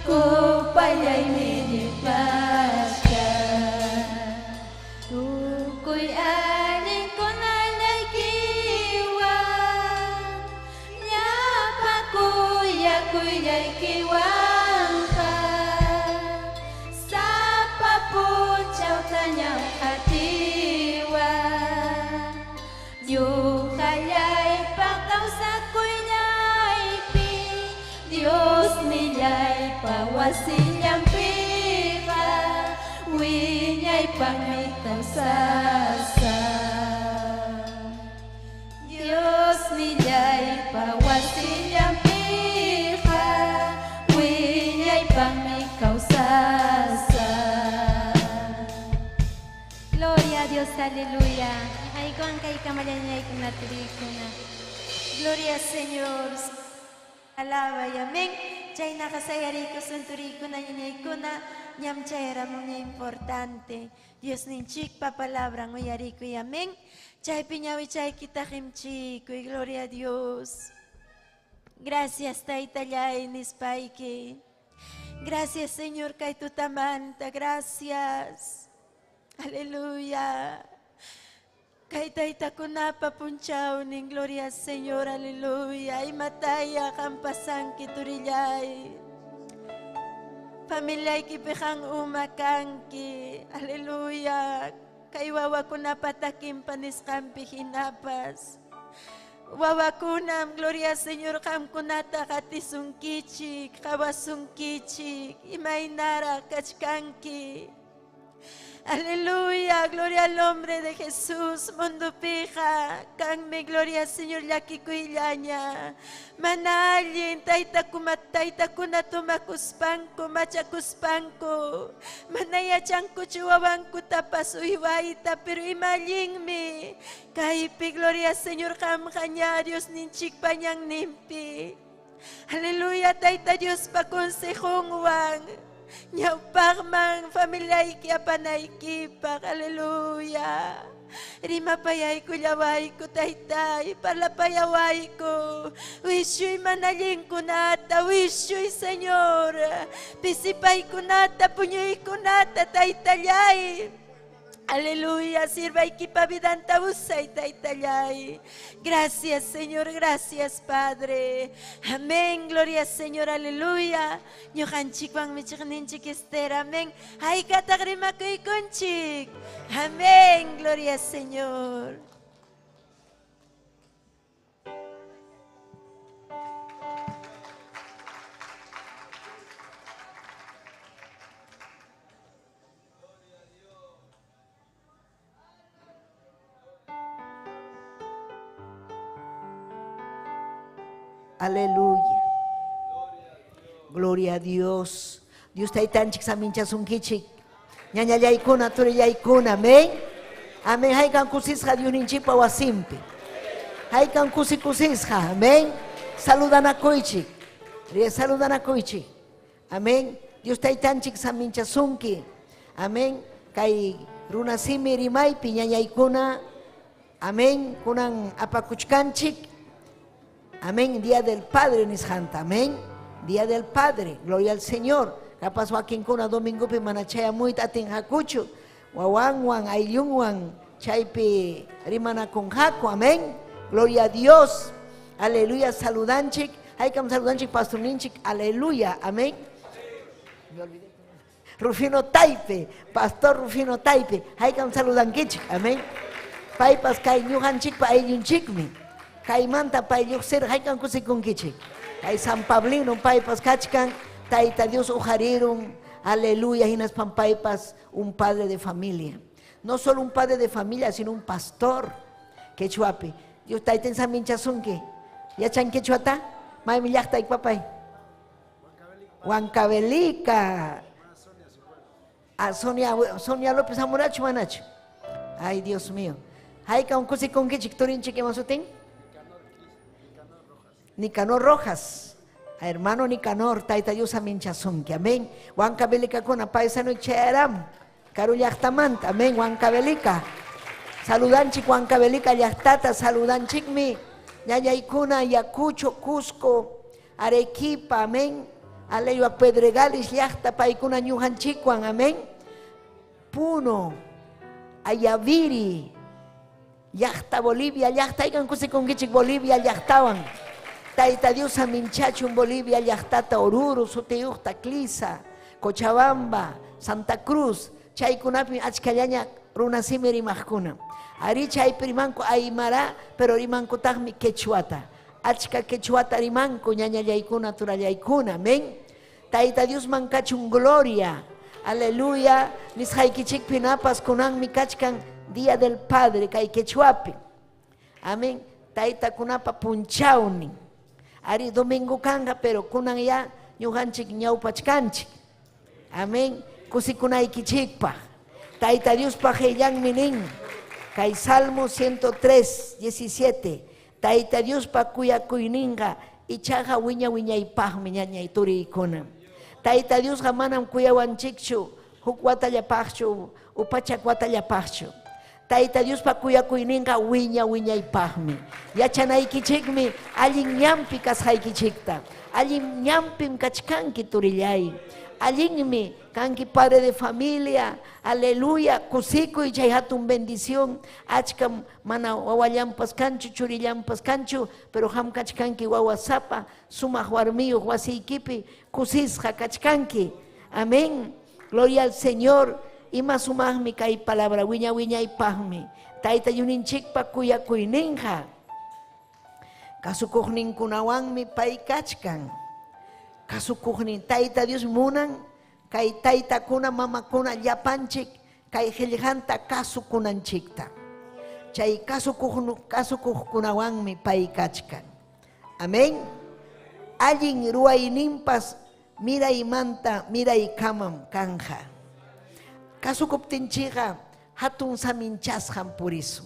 copallaymi llimpachkan. Tukuy allinkunallaykiwan llapa kuyakuyallaykiwanqa sapa punchawtañam qatiwan ñuqallaypa kawsakuyllaypi Diosnillaypa wasillanpiqa wiñaypaqmi kawsasaq. Diosnillaypa wasillanpiqa wiñaypaqmi kawsasaq. Gloria a Dios, aleluya. Aykuan kay kamallañaykuna turiykuna. Gloria al Señor. Alaba y amén. Chaynaqa sayariykusun turiykuna ñañaykuna ñam chayaramunña importante. Diosninchikpa palabran uyarikuy amén. Chaypi ñawichaykita qimchikuy, gloria a Dios. Gracias Taytallay nispayki. Gracias Señor kay tutamanta, gracias. Aleluya. Kay taytakunapa punchawnin, gloria al Señor, aleluya. Imataya qam pasanki turillay. Familiaykipi qam uma kanki, aleluya. Kay wawakunapa takinpa nisqanpi hinapas. Wawakunam, gloria al Señor, qamkunata qatisunkichik, qawasunkichik, imaynaraq kachkanki. Aleluya, gloria al nombre de Jesús. Mundupija, kanmi gloria al Señor llakikuyllaña. Mana allin taytakuma taytakuna tumakuspanku, machakuspanku. Mana yachankuchu wawankutapas uywayta, pero ima allinmi. Kaypi gloria al Señor qamqa ña Diosninchikpa ñanninpi. Aleluya, Tayta Diospa consejunwan. Ñawpaqman familiayki apanaykipaq, aleluya. Rimapayaykullawayku, Taytay, parlapayawayku. Wishuy mana allinkunata, wishuy, Señor. Pisipaykunata, puñuykunata, Taytallay. Aleluya, sirvaykipa vidanta usay, Taytallay. Gracias, Señor, gracias, Padre. Amén, gloria al Señor, aleluya. Ñuqanchikwan michiqninchik Esther, amén. Haykataq rimakuykunchik. Amén, gloria al Señor. Aleluya. Gloria a Dios. Dios taytanchik saminchasunkichik. Ñañallaykuna, turillaykuna, amén. Amén. Haykan kusisqa Diosninchikpa wasinpi. Haykan kusi kusisqa, amén. Saludanakuychik. Saludanakuychik. Amén. Dios taytanchik saminchasunki. Amén. Kay runasimi rimaypi ñañaykuna. Amén. Kunan apakuchkanchik. Amén. Día del Padre nisqanta. Amén. Día del Padre. Gloria al Señor. Capaz wakinkuna domingopi mana chayamuyta atinqakuchu. Wawanwan, ayllunwan chaypi rimanakunqaku. Amén. Gloria a Dios. Aleluya. Saludanchik. Haykam saludanchik pastorninchik. Aleluya. Amén. Me olvidé. Rufino Taipe, Pastor Rufino Taipe, haykam saludankichik, amén. Paypas kay ñuqanchikpa ayllunchikmi. Kaymanta pay lluqsir haykam kusikunkichik. Kay San Pablino paypas kachkan, Tayta Dios uqarirun, aleluya, hinaspam paypas un padre de familia. No solo un padre de familia, sino un pastor. Quechuapi. Dios taytan saminchasunki. Yachan quechuata? Maymi llaqtayki papay. Huancavelica. Ah, Sonia, Sonia López hamurachu manachu? Ay, Dios mío. Haykam kusikunkichik turinchik ima sutin? Nicanor Rojas. Hermano Nicanor, tayta Dios saminchasunki. Amén. Huancavelicakuna paisano chayaram. Karu llaqtamanta. Amén. Huancavelica. Saludanchik Huancavelica llaqtata, saludanchikmi. Ñañaykuna, Ayacucho, Cusco, Arequipa, amén. Alewa Pedregales llaqta paykuna ñuqanchikwan, amén. Puno, Ayaviri, llaqta Bolivia, llaqta aykan kusikunkichik Bolivia llaqtawan. Tayta Dios saminchachun Bolivia llaqtata Oruro, sutiyuqta, Clisa, Cochabamba, Santa Cruz, chaykunapi achkallaña runasimi rimaqkuna. Ari chaypi rimanku aymara, pero rimankutaqmi quechuata. Achka quechuata rimanku ñañallaykuna, turallaykuna, amén. Tayta Diosman kachun gloria. Aleluya. Nisqaykichikpi napas kunanmi kachkan Día del Padre kay quechuapi. Amén. Taytakunapa punchawnin. Ari domingo kanqa, pero kunan ya ñuqanchik ñawpachkanchik. Amén. Kusikunaykichikpaq. Tayta Diospaq qillanmi nin. Kay Salmo 103, 17. Tayta Diospa kuyakuyninqa ichaqa wiña wiñaypaqmi ñañay turiykuna. Tayta Diosqa manam kuyawanchikchu huk watallapaqchu o pachak watallapaqchu. Tayta Diospa kuyakuyninqa wiña wiñaypaqmi. Yachanaykichikmi allin ñanpi kasqaykichikta. Allin ñanpim kachkanki turillay. Allinmi kanki padre de familia. Aleluya. Kusikuy chay hatun bendición. Achkam mana wawallampas kanchu, churillampas kanchu, pero qam kachkanki wawasapa, sumaq warmiyuq wasiykipi kusisqa kachkanki. Amén. Gloria al Señor. Ima sumaqmi kay palabra wiña wiñaypaqmi. Tayta Diosninchikpa kuyakuyninqa. Kasukuqninkunawanmi pay kachkan. Kasukuqnin Tayta Dios munan kay taytakuna mamakuna llapanchik kay qillqanta kasukunanchikta. Chay kasukuqkunawanmi pay kachkan. Amén. Allin ruwayninpas miraymanta miraykamam kanja. Kasukuptinchikqa hatun saminchasqam purisun.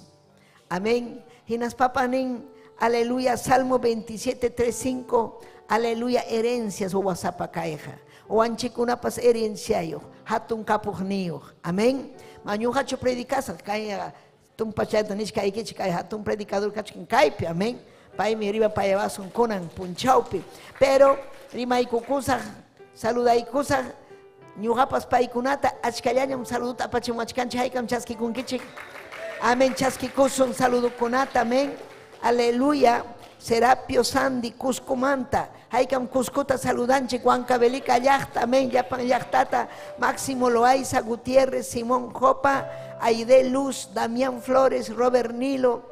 Amén. Hinaspapa nin, aleluya, Salmo 27, 3, 5, aleluya, herencias wawasapa kayqa. Wawanchikkunapas herenciayuq, hatun kapuqniyuq. Amén. Mañuqachu predicasaq kay tumpachayta nishkaykichik kay hatun predicador kachkan kaypi. Amén. Paymi rimapayawasun kunan punchawpi. Pero rimaykukusaq, saludaykusaq, ñuqapas paykunata achkallañam saluduta apachimuwachkanchik, haykam chaskikunkichik. Amén, chaskikusun saludukunata, amén. Aleluya. Serapio Sandy, Cuscomanta. Haykam Cuscota saludanchik, Huancavelica llaqta, amén, llapan llaqtata, Máximo Loaiza Gutiérrez, Simón Jopa, Aide Luz, Damián Flores, Robert Nilo,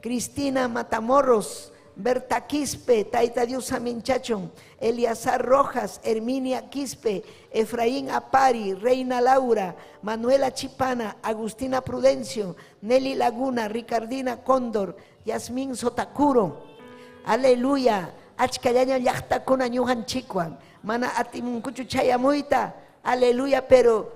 Cristina Matamorros, Berta Quispe, Taita Dios Saminchachon, Eliazar Rojas, Herminia Quispe, Efraín Apari, Reina Laura, Manuela Chipana, Agustina Prudencio, Nelly Laguna, Ricardina Cóndor, Yasmín Sotacuro. Aleluya. Achkallaña llaqtakuna ñuqanchikwan. Mana atimunkuchu chayamuyta. Aleluya, pero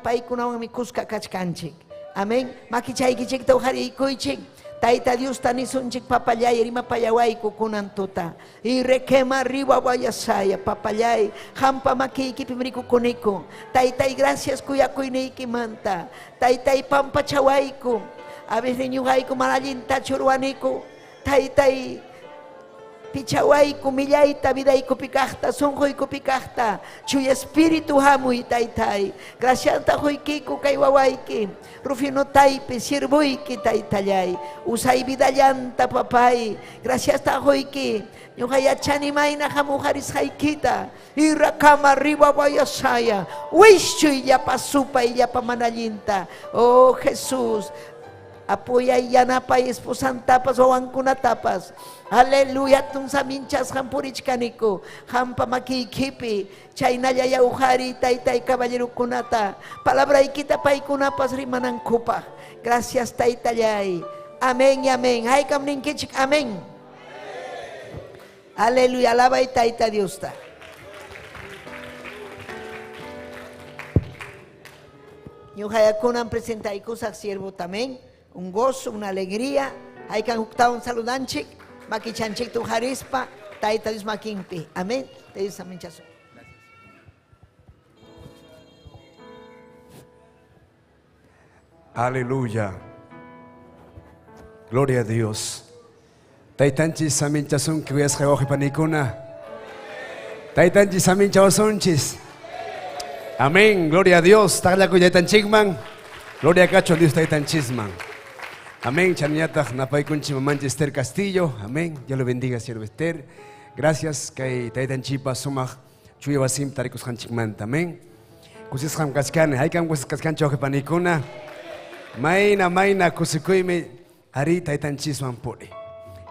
paykunawanmi kuska kachkanchik. Amén. Makichaykichikta uqariykuychik. Tayta Diosta nisunchik papallay rimapayawayku kunan tuta. Y requema arriba vayasaya papallay. Hampa makiykipim rikukuniku. Taytay gracias kuyakuyniykimanta. Taytay pampachawayku. A veces ñuqayku mana allintachu ruwaniku. Taytay pichawayku millayta vidaykupi kaqta, sunquykupi kaqta. Chuy espíritu hamuy taytay. Gracias quykiku kay wawayki. Rufino taypi sirvuyki taytallay. Usay vidallanta papay. Gracias quyki. Ñuqa yachani mayna hamuqarisqaykita. Irrakama arriba vayasaya. Wischuy llapa supay llapa mana allinta. Oh Jesús. Apoyay yanapay esposantapas wawankunatapas. Aleluya hatun saminchasqan purichkaniku. Qampa makiykipi chaynalla uqariy taytay caballerokunata. Palabraykita paykunapas rimanankupaq. Gracias taytallay. Amén y amén. Haykam ninkichik amén. Aleluya, alabay tayta Diosta. Ñuqayakunan presentaykusaq siervo también. Un gozo, una alegría. Haykan huktawan saludanchik. Makichanchik tujarispa. Tayta Dios makinpi. Amén. Te Dios amén chaso. Aleluya. Gloria a Dios. Taytanchis saminchasunki kuyasqa wawqipanikuna. Taytanchis saminchawasunchis. Amén. Gloria a Dios. Taqllakuy taytanchikman. Gloria kachun Dios taytanchisman. Amén. Chaniataq napaykunchik mamanchik Esther Castillo. Amén. Dios le bendiga, siervo Esther. Gracias kay taytanchikpa sumaq chuya wasinpi tarikusqanchikmanta. Amén. Kusisqam kachkani. Haykam kusisqa kachkanchik wawqipanikuna. Mayna, mayna kusikuymi ari taytanchiswan puri.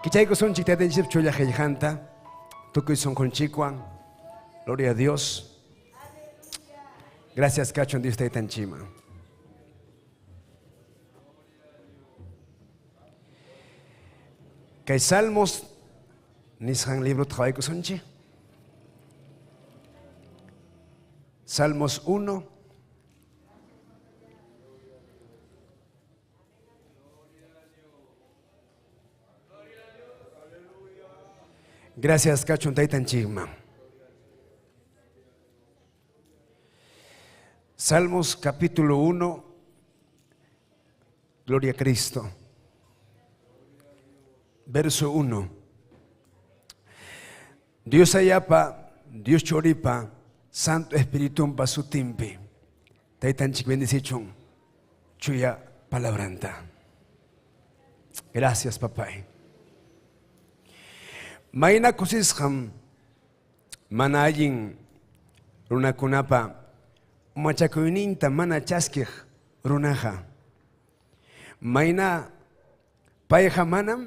Kichaykusunchik taytanchikpa chulla qillqanta. Tukuy sunqunchikwan. Gloria a Dios. Gracias kachun Dios taytanchikman. Kay Salmos nisqan librota qhawaykusunchik. Salmos 1. Gracias kachun taytanchikman. Salmos capítulo 1. Gloria a Cristo. Verso 1. Dios ayapa, Dios choripa, Santo Espiritumpa sutinpi. Taytanchik bendicichun. Chuya palabranta. Gracias, papay. Mayna kusisqam mana allin runakunapa umachakuyninta mana chaskiq runaqa. Mayna payqa manam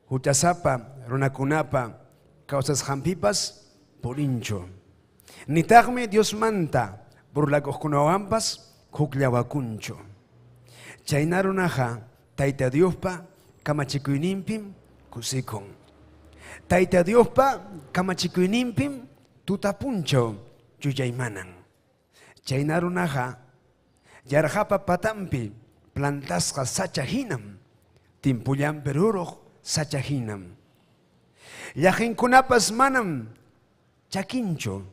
huchasapa runakunapa kawsasqanpipas purinchu. Nitaqmi Diosmanta burlakuqkunawanpas hukllawakunchu. Chayna runaqa Tayta Diospa kamachikuyninpim kusikun. Tayta Diospa kamachikuyninpim tuta punchaw yuyaymanan. Chayna runaqa yarqapa patanpi plantasqa sacha hinam, timpullanpi ruruq sacha hinam. Llaqinkunapas manam chakinchu,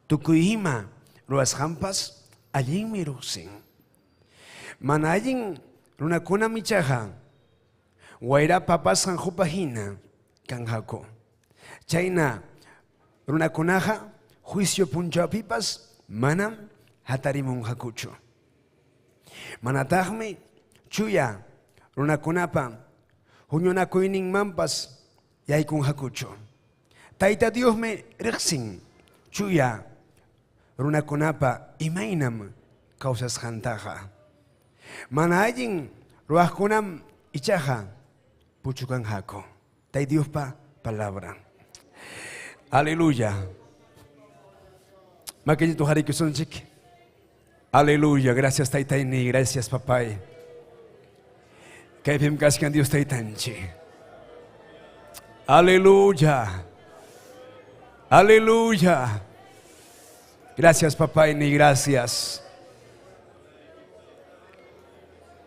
tukuy ima ruwasqanpas allinmi ruqsin. Mana allin runakunam ichaqa wayrapa apasqan qupa hina kanqaku. Chayna runakunaqa juicio punchawpipas manam hatarimunqakuchu. Manataqmi chuya runakunapa huñunakuyninmanpas yaykunqakuchu. Tayta Diosmi riqsin chuya runakunapa imaynam kawsasqantaqa. Mana allin ruwaqkunam ichaqa puchukanqaku. Tayta Diospa palabran. Aleluya. Makillito harikusunchik. Aleluya. Gracias taytayni, gracias papay. Kaypim kachkan Dios taytanchik. Aleluya. Aleluya. Gracias papayni, gracias.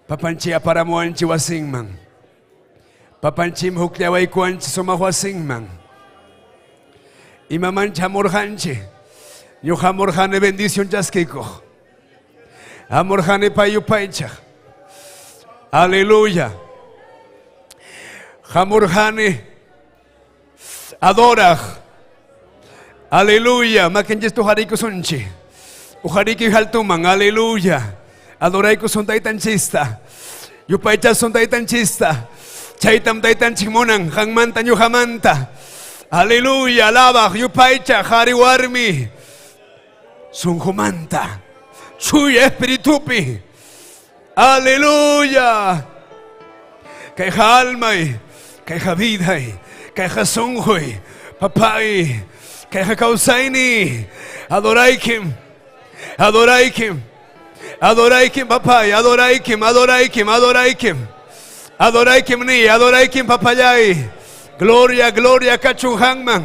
Papanchik aparamuwanchik wasinman. Papanchim hukllawaykuwanchik sumaq wasinman. Imamanchik hamurqanchik. Ñuqa hamurqani bendición chaskikuq. Hamurqani pay yupaychaq. Aleluya. Hamurqani adoraq. Aleluya. Makinchis uqariykusunchik. Uqariykuy altuman. Aleluya. Adoraykusun taytanchista. Yupaychasun taytanchista. Chaytam taytanchik munan. Qanmanta ñuqamanta. Aleluya. Alabaq yupaychaq qhari warmi. Sunqumanta. Chuya espiritupi. Aleluya. Kayqa almay, kayqa viday, kayqa sunquy, papay, kayqa kawsayni. Adoraykim, adoraykim, adoraykim, papay, adoraykim, adoraykim, adoraykim. Adoraykim ni, adoraykim papallay. Gloria, gloria kachun hanman.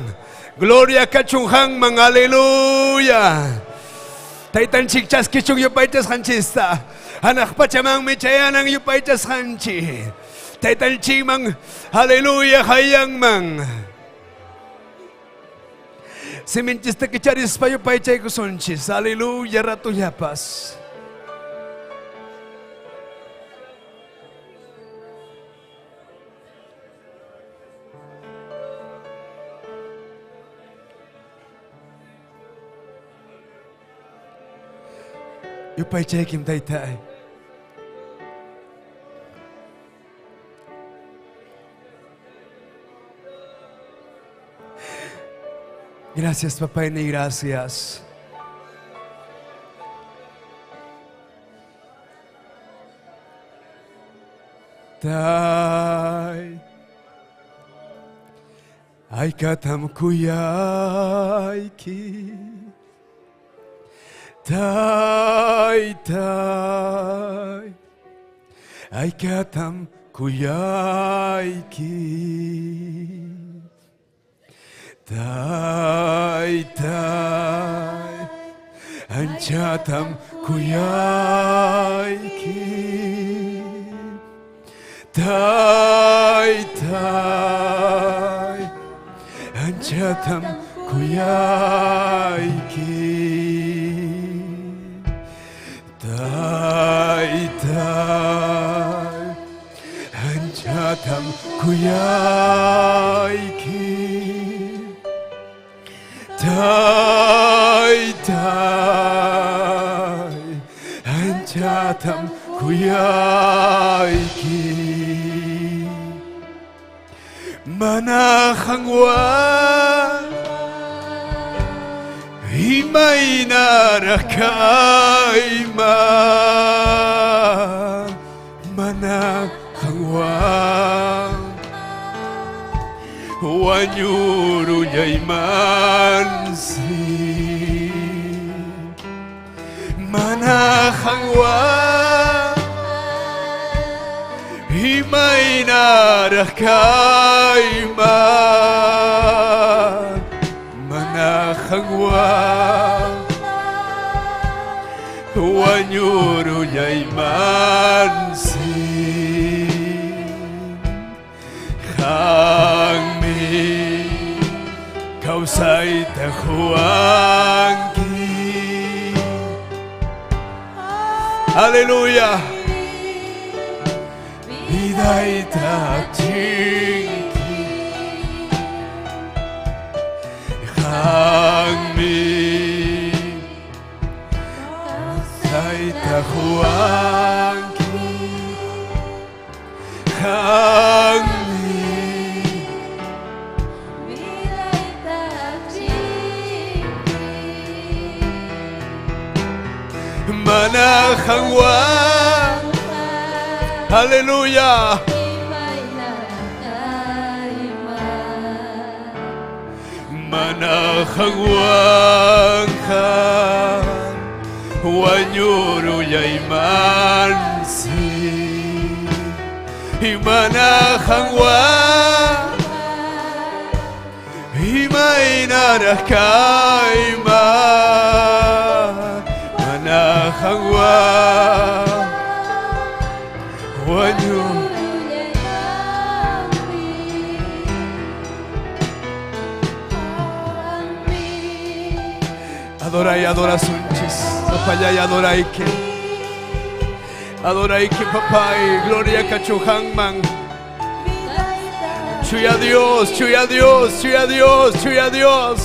Gloria kachun hanman, aleluya. Taytanchik chaskichun yupaychasqanchista. Hanaq pachamanmi chayanan yupaychasqanchik. Taytanchikman, aleluya, hayanman. Siminchista kicharispa yupaychaykusunchis. Aleluya, ratullapas. Yupaychaykim taytay. Gracias, papá, y gracias. Tay. Haykatam kuyayki. Taytay. Haykatam kuyayki. Taytay. Anchatam kuyayki. Taytay. Anchatam kuyayki. Taytay. Anchatam kuyayki. Taytay. Anchatam kuyayki. Mana qanwan imaynaraq kayman mana qanwan wañurullaymansi mana qanwan imaynaraq kayman mana qanwan wañurullaymansi qanmi kawsayta quwanki. Aleluya. Vidayta chinki. Qanmi kawsayta quwanki. Qanmi mana qanwan. Aleluya. Mana qanwanqa wañurullaymansi. Mana qanwan imaynaraq kayman mana qanwan wañu. Adoray, adorasunchis. Papayay, adorayki. Adorayki, papay. Gloria kachuhanman. Chuya Dios, chuya Dios, chuya Dios, chuya Dios.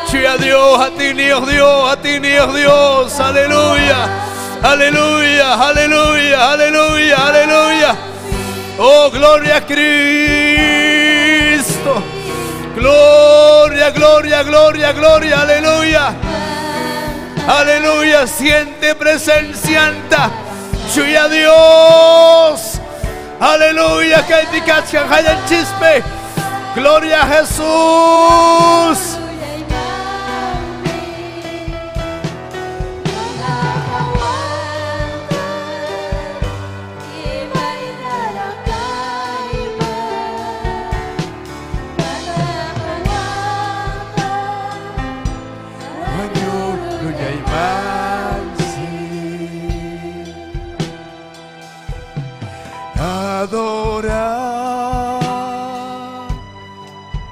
Chuya Dios, a ti Dios, Dios, a ti Dios, Dios. Aleluya, aleluya, aleluya, aleluya, aleluya. Oh, gloria a Cristo. Gloria, gloria, gloria, gloria, aleluya. Aleluya, siente presencia. Chuya Dios. Aleluya, kaypi kachkan hallanchispi. Gloria a Jesús. Adora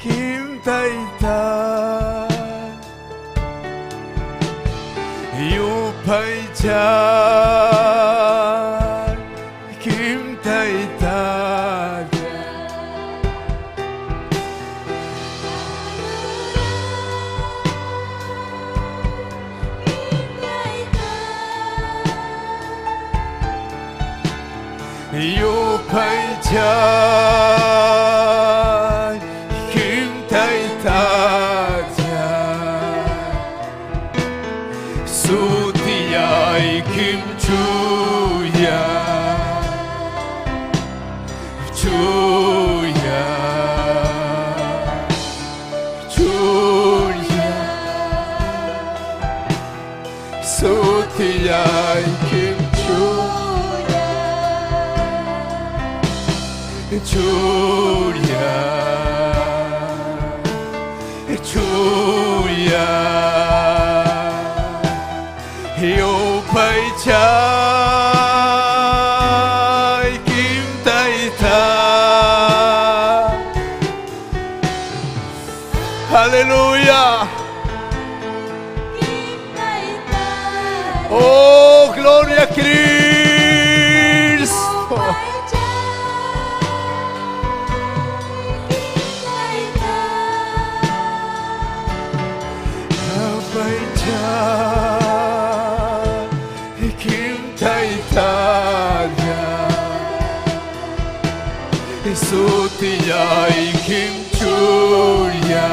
Kim Taita Yupaychay Kim Taita Yupaychay Kim Taita Sutiyay Kim Chuya Chuya Chuya Sutiyay Kim Chuya Chuya Chuya Yupaychay Kim Taita Aleluya. Oh, gloria a Cristo. Yupaychay Kim Taita Sutiyay Kim Chuya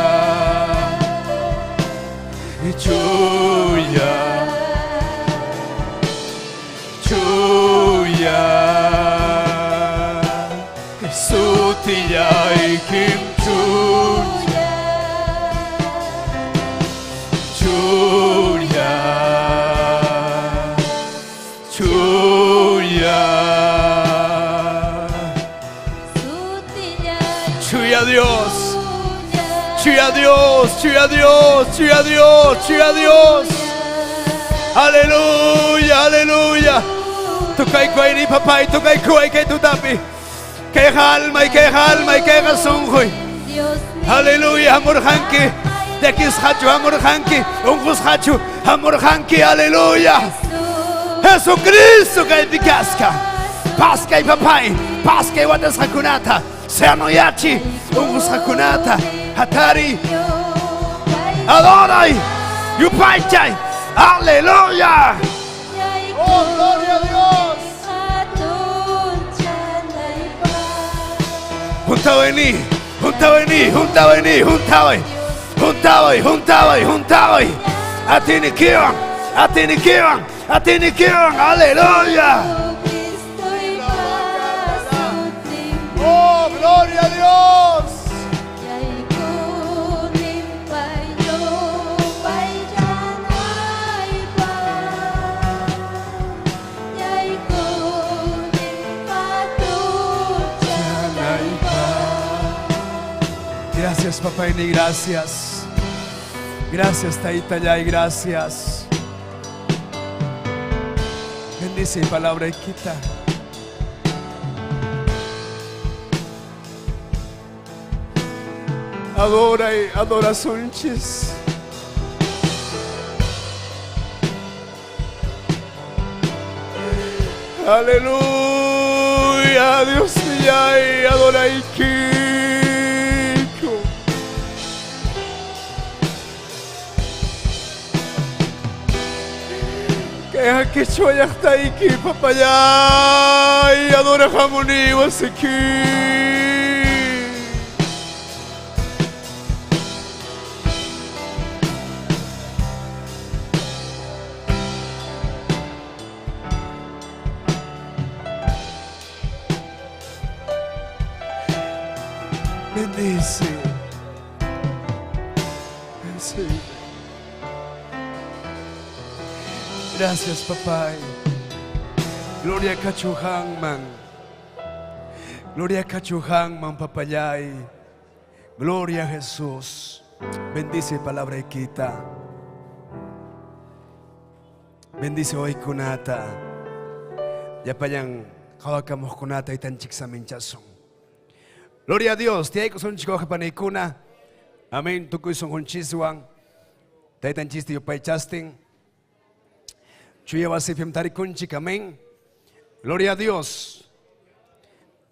Chuya Chuya Sutiyay Kim Chuya Chuya Chuya Chuya Dios Chuya Dios, Chuya Dios, Chuya Dios, Chuya Dios. Aleluya, aleluya. Tukay kuay ni papay, tukay kuay kay tutapi. Kay alma y kay alma y kay sunjoy. Aleluya, amorjanki. Yakis hachu, amorjanki. Ungus hachu, amorjanki, aleluya. Jesucristo kay pikaska. Paska y papay, paska y watas hakunata. Seanoyachi, ungus hakunata. Hatari, adoray, yupaychay, aleluya. Oh, gloria a Dios. Junta vení, junta vení, junta vení, junta vení, junta vení, junta vení, junta vení. Atinikiwan, atinikiwan, atinikiwan, aleluya. Oh, gloria a Dios. Gracias, papá, y gracias. Gracias, Taita y gracias. Bendice mi palabra y quita. Adora y adora sunchis. Aleluya, Dios mío, adora y Kiko. Kaya kichwayaqtayki papayay adora hamuni wasiki. Bendice. Bendice. Gracias, papá. Gloria Kachuhanman. Gloria Kachuhanman, papayay. Gloria a Jesús. Bendice palabra Iquita. Bendice hoy kunata. Yapayan qhawakamuqkunata itanchik saminchasun. Gloria a Dios. Tiyaykusunchik wawqi Amén. Tukuy sunqunchiswan. Taytanchista yupaychastin. Chuya wasipim tarikunchik. Amén. Gloria a Dios.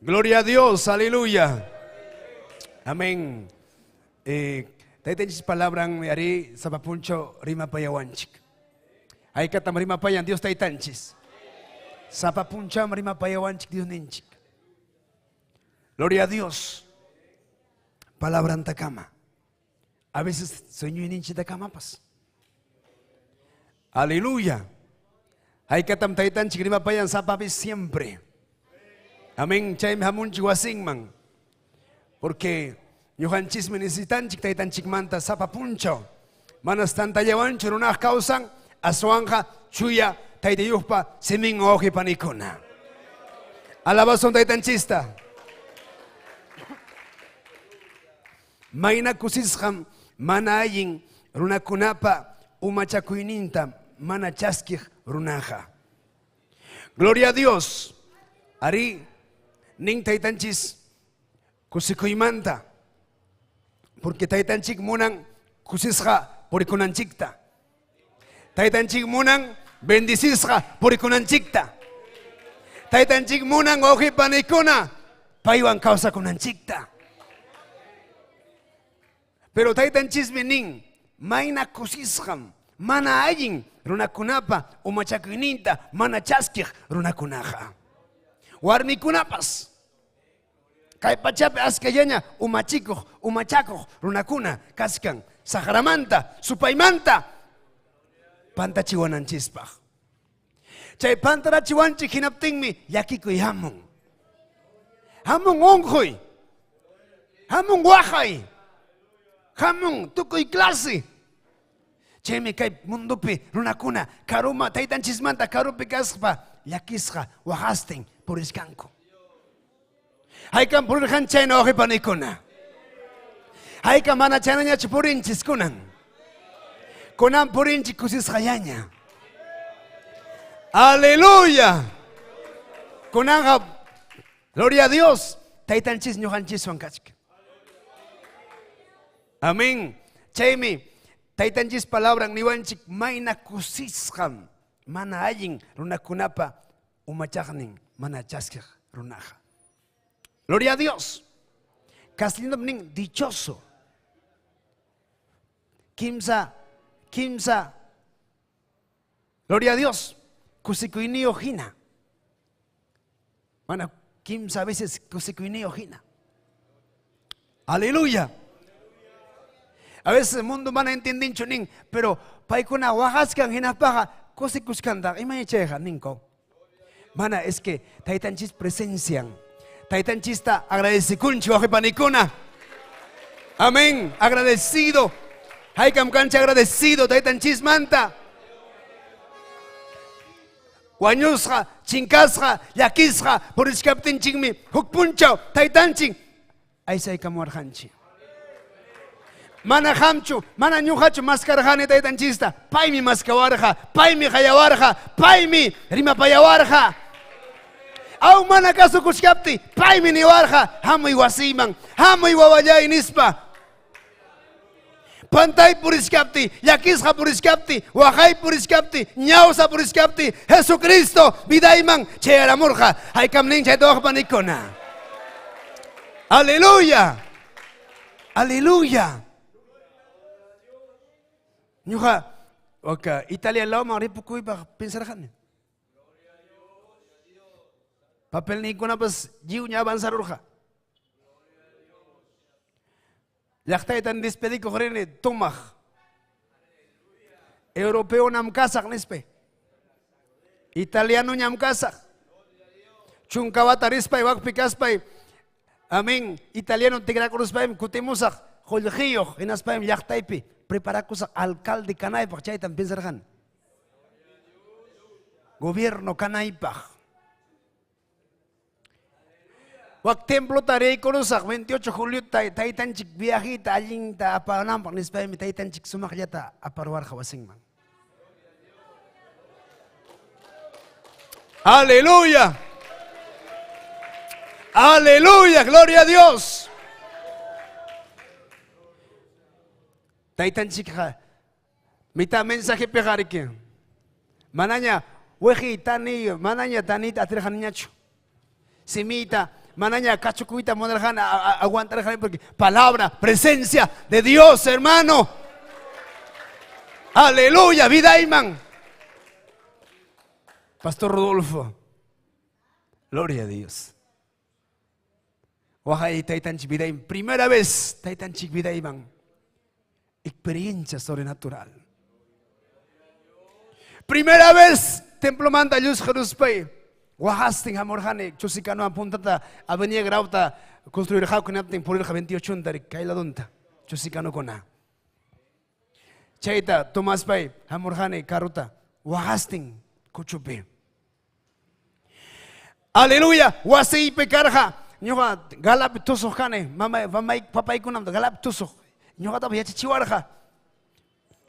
Gloria a Dios. Aleluya. Amén. Taytanchis palabran ari sapapuncho rimapayawanchik. Haykatam rimapayan Dios taytanchis. Sapapuncham rimapayawanchik Dios ninchik. Gloria a Dios. Palabra antakama. A veces sueño pas. Aleluya. Haykatam taytanchik rimapayan sapapi siempre. Amén. Chaymi hamunchik wasinman. Porque ñuqanchismi necesitanchik taytanchikmanta sapa punchaw. Manas tantallawanchu runaq kawsan aswanja chuya taytayuqpa simin wawqi panikuna. Alabasun taytanchista. Mayna kusisqam mana allin runakunapa umachakuyninta mana chaskiq runaqa. Gloria a Dios. Ari nin taytanchis kusikuymanta. Porque taytanchik munan kusisqa purikunanchikta. Taytanchik munan bendicisqa purikunanchikta. Taytanchik munan wawqi panikuna paywan kawsakunanchikta. Pero taytanchismi nin mayna kusisqam mana allin runakunapa umachakuyninta mana chaskiq runakunaqa. Warmikunapas kay pachapi askallaña umachikuq umachakuq runakuna kachkan saqramanta supaymanta pantachiwananchispaq. Chay pantarachiwanchik hinaptinmi llakikuy hamun. Hamun unquy. Hamun waqay. Hamun tukuy clase. Chaymi kay mundopi runakuna karuma taytanchismanta karupi kaspa llakisqa waqastin puriskanku. Haykam purirqan chayna wawqi panikuna. Haykam mana chaynañachu purinchis kunan. Kunan purinchik kusisqallaña. Aleluya. Kunanqa gloria a Dios. Taytanchis ñuqanchiswan kachkan. Amén. Chaymi taytanchis palabran niwanchik mayna kusisqam mana allin runakunapa umachaqnin mana chaskiq runaqa. Gloria a Dios. Castellano nin dichoso. Kimsa, kimsa. Gloria a Dios. Kusikuyniyuq hina. Mana kimsa veces kusikuyniyuq hina. Aleluya. A veces el mundo mana entiendinchu nin, pero paykuna waqaskan hinaspaqa kusikushkanta ima chayqa ninko. Mana es que taytanchis presencian. Taytanchista agradecikunchik wawqi panikuna. Amén. Agradecido. Haykam kancha agradecido taytanchismanta. Wañusqa, chinkasqa, llakisqa purichkaptinchikmi huk punchaw taytanchik aysaykamuwarqanchik. Mana qamchu, mana ñuqachu maskarqani taytanchista. Paymi maskawarqa, paymi qayawarqa, paymi rimapayawarqa. Aw mana kasukuchkapti, paymi niwarqa, hamuy wasiyman, hamuy wawallay nispa. Pantay purichkapti, llakisqa purichkapti, waqay purichkapti, ñawsa purichkapti, Jesucristo vidayman chayaramurqa. Haykam nin chayta wawqi panikuna. Aleluya. Aleluya. Ñuqa waka Italia lawman ripukuypaq pensarqani. Papelninkunapas lliwña avanzarurqa. Llaqtaytan despedikuq rini tumaq. Europeonam kasaq nispa. Italianoñam kasaq. Chunka wata rispay wakpi kaspay Amén. Italiano tikrakuruspaymi kutimusaq qullqiyuq hinaspaymi llaqtaypi preparakusaq alcalde kanaypaq chaytam pensarqani. Gobierno kanaypaq. Wak templota riykurusaq 28 juliota taytanchik viajita allinta apananpaq nispaymi taytanchik sumaqllata aparuwarqa wasinman. Aleluya. Aleluya, gloria a Dios. Taytanchikqa mitad mensajepiqa riki. Manaña weqi tani, manaña tanita atirqaniñachu. Simiyta manaña kachukuyta munarqani aguantarqani porque palabra, presencia de Dios, hermano. Aleluya, vida iman. Pastor Rodolfo. Gloria a Dios. Waqay taytanchik vidayman, primera vez taytanchik vidayman. Experiencia sobrenatural. Primera vez templomanta llusqiruspay waqastin hamurqani Chusikanoan puntata Avenida Grauta construirqaku hinaptin purirqa 28 kay ladunta Chusikanokuna. Chayta tomaspay hamurqani carrota waqastin kuchupi. Aleluya, wasiypi karqa. Ñuqa galapi tusuq kani, mamay, mamay, papaykunam galapi tusuq. Ñuqatapas yachachiwarqa.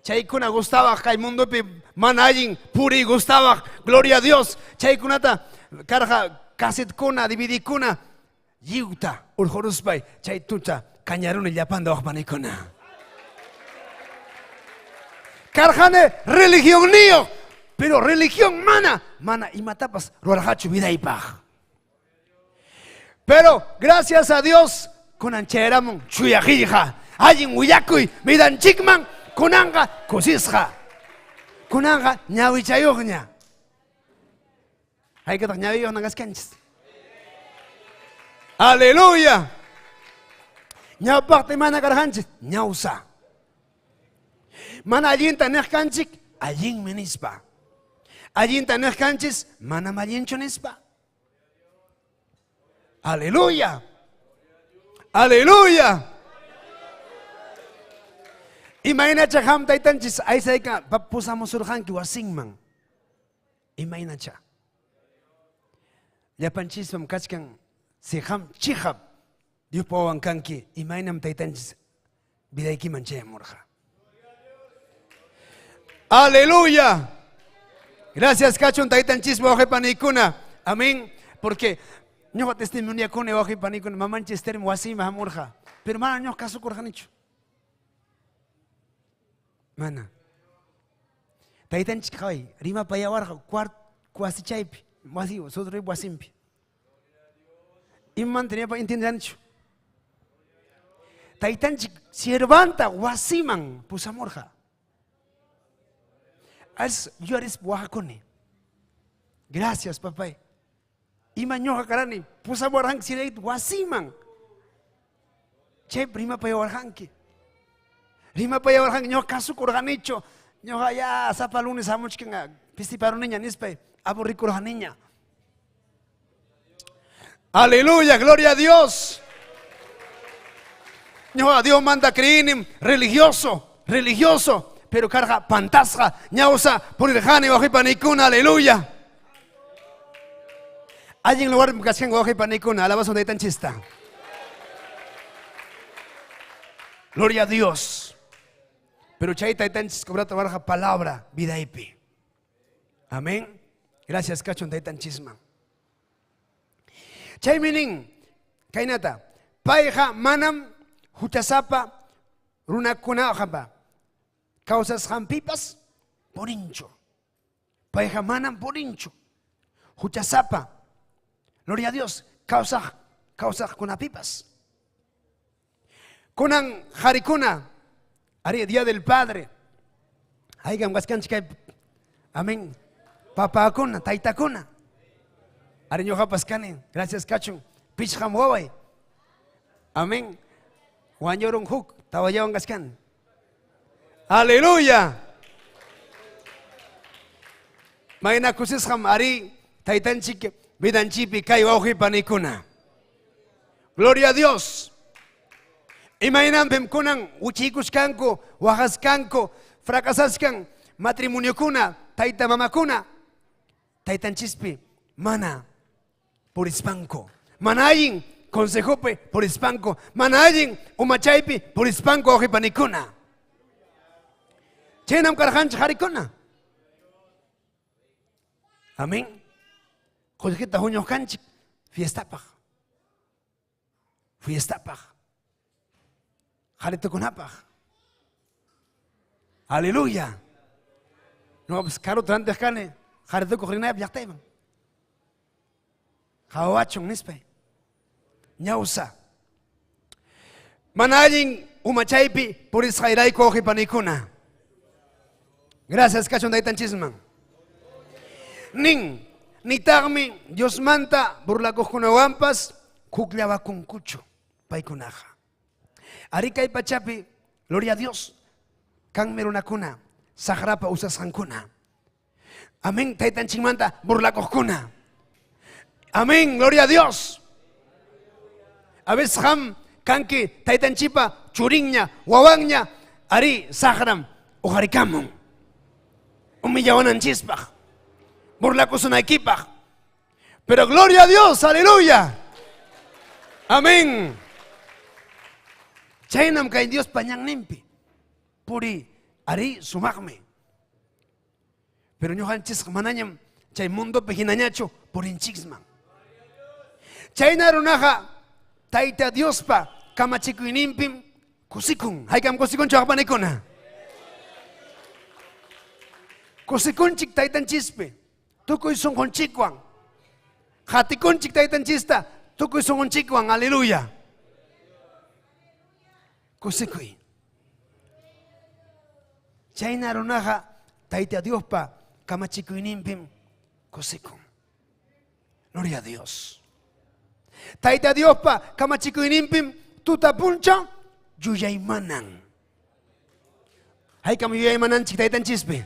Chaykuna gustawaq kay mundopi mana allin puriy gustawaq. Gloria a Dios. Chaykunata karqa casetkuna, DVDkuna lliwta urquruspay chay tuta kañaruni llapanta waqpanikuna. Karqani religionniyuq, pero religión mana, mana imatapas ruwarqachu vidaypaq. Pero gracias a Dios, kunan chayaramun chuya qillqa, allin willakuy vidanchikman, kunanqa kusisqa. Kunanqa ñawichayuqña. Haykataq ñawiyuqna kaskanchis. Aleluya. Ñawpaqta mana karqanchis, ñawsa. Mana allinta niq kanchik, allinmi nispa. Allinta niq kanchis, manam allinchu nispa. Aleluya. Aleluya. Imaynacha qam taytanchis aysayka pusamusurqanki wasinman. Imaynacha. Llapanchispam kachkan si qam chiqap Diospa wawan kanki, imaynam taytanchis vidaykiman chayamurqa. Aleluya. Gracias kachun taytanchispa wawqipanikuna. Amén. Porque ñuqa testimoniakuni wawqipanikuna mamanchis Esthermi wasiyman hamurqa. Pero mana ñuqa kasukurqanichu. Mana. Taytanchik qaway, rimapayawarqa cuart wasichaypi, wasi sudri wasinpi. Imamanta ñapa entienderanichu. Taytanchik siervanta wasiman pusamurqa. As yuyarispa waqakuni. Gracias, papay. Ima ñuqa karani pusamuwarqanki siervayta wasiman. Chaypi rimapayawarqanki. Rimapayawarqanki ñuqa kasukurqanichu. Ñuqa ya sapa lunes hamuchkan pisiparuniña nispay aburrikurqaniña. Aleluya, gloria a Dios. Ñuqa Dios manda creínim religioso, religioso, pero karqa pantasqa, ñawsa purirqani wawqipanikuna, aleluya. Allin lugarpi kachkan wawqipanikuna, alabasun taytanchista. Gloria a Dios. Pero chay taytanchis cobrata warqa palabra vidaypi. Amén. Gracias kachun taytanchisman. Chaymi nin, kaynata, payqa manam huchasapa runakunapa kawsasqanpipas purinchu. Payqa manam purinchu. Huchasapa, gloria a Dios, kawsaq kawsaqkunapipas. Kunan qarikuna, ari Día del Padre. Haykam kaskanchik kay amén. Papakuna, taytakuna. Ari ñuqapas kani, gracias kachun. Pichqam waway. Amén. Wañurun huk, tawallawan kachkan. Aleluya. Mayna kusisqam ari taytanchik vidanchikpi kay wawqi panikuna. Gloria a Dios. Imaynanpim kunan wichiykuchkanku, waqaskanku, fracasaskan matrimoniokuna, tayta mamakuna, taytanchispi mana purispanku, mana allin consejopi purispanku, mana allin umachaypi purispanku wawqipanikuna. Chaynam karqanchik qarikuna. Amén. Qullqita huñuq kanchik fiestapaq. Fiestapaq. Qaritukunapaq. Aleluya. Ñuqapas karuta rantiq kani qaritukuq rinaypaq llaqtayman. Qhawachun nispay. Ñawsa. Mana allin umachaypi purisqayrayku wawqipanikuna. Gracias kachun taytanchisman. Nin, nitaqmi Diosmanta burlakuqkunawanpas hukllawakunkuchu paykunaqa. Ari kay pachapi, gloria a Dios, kanmi runakuna, saqrapa usasqankuna. Amén, taytanchikmanta burlakuqkuna. Amén, gloria a Dios. A veces qam kanki taytanchipa churinña, wawanña, ari saqram uqarikamun. Humillawananchispaq, burlakusunaykipaq. Pero gloria a Dios, aleluya. Amén. Chaynam kay Dios pañanninpi. Puri, ari sumaqmi. Pero ñuqanchisqa manañam chay mundopi hinañachu purinchisman. Chayna runaqa Tayta Diospa kamachikuyninpim kusikun. Haykam kusikunchu waqpanikuna? Kusikunchik taytanchispi, tukuy sunqunchikwan. Qatikunchik taytanchista, tukuy sunqunchikwan. Aleluya. Kusikuy. Chayna runaqa Tayta Diospa kamachikuyninpim kusikun. Gloria a Dios. Tayta Diospa kamachikuyninpim tuta punchaw yuyaymanan. Haykam yuyaymananchik taytanchispi?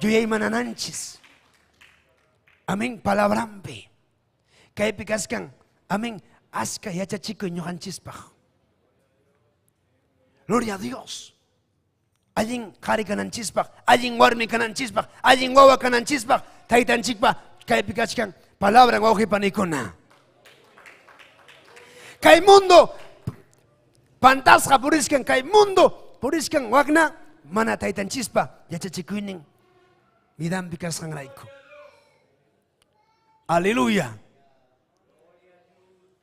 Yuyaymanananchis. Amén. Palabrampi. Kaypi kaskan. Amén. Aska yachachikuy ñuqanchispaq. Gloria a Dios. Allin qhari kananchispaq, allin warmi kananchispaq, allin wawa kananchispaq, taytanchikpa kaypi kachkan palabran wawqi panikuna. Kay mundo pantasqa puriskan, kay mundo puriskan wakna mana taytanchispa yachachikuynin vidanpi kasqanrayku. Aleluya.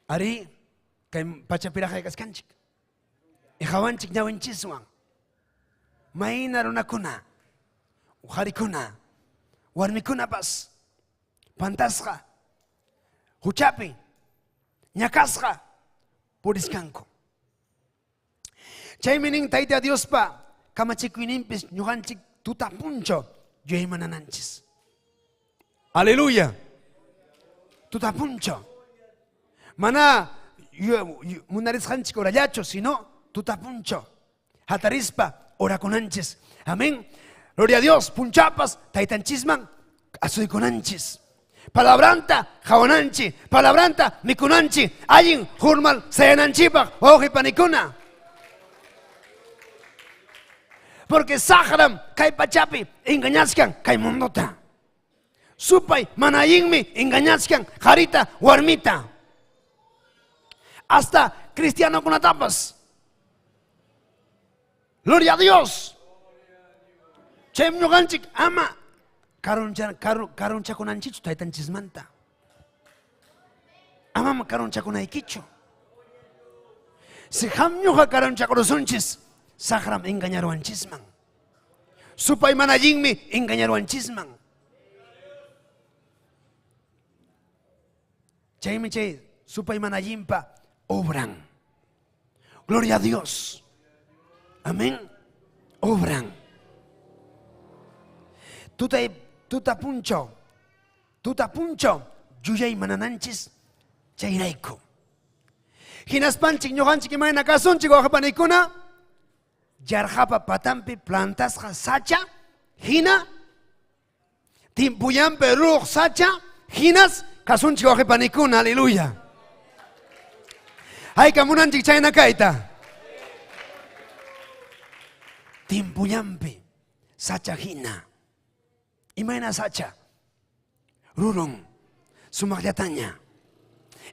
Ari, kay pachapiraq kaskanchik. Iqawanchik ñawinchiswan. Mayna runakuna, uqarikuna, warmikunapas pantasqa, huchapi, ñakasqa puriskanku. Chaymi nin Tayta Diospa kamachikuyninpis ñuqanchik tuta punchaw yuyaymanananchis. Aleluya. Tuta punchaw. Mana munarisqanchik horallachu, sino tuta punchaw. Hatarispa orakunanchis. Amén. Gloria a Dios, punchapas taytanchisman asuykunanchis. Palabranta qawananchik, palabranta mikunanchik, allin hurmal sayananchikpaq, wawqi panikuna. Porque saqram kay pachapi engañachkan kay mundota. Supay mana allinmi engañachkan qarita, warmita. Hasta cristianokunatapas. Gloria a Dios. Chaymi ñuqanchik ama karunchakunanchikchu taytanchismanta. Amam karunchakunaykichu. Si qam ñuqa karunchakurusunchis, saqram engañaruwanchisman. Supay mana allinmi engañaruwanchisman. Chaymi chay supay mana allinpa obran. Gloria a Dios. Amén. Obran. Tuta, tuta punchaw, tuta punchaw, yuyaymanananchis chayrayku. Hinaspanchik ñuqanchik imayna kasunchik wawqipanikuna, yarqapa patanpi plantasqa sacha hina timpullanpi ruruq sacha hinas kasunchik wawqipanikuna, aleluya. Haykam munanchik chayna kayta? Timpullanpi sacha hina. Imayna sacha? Rurun sumaqllataña.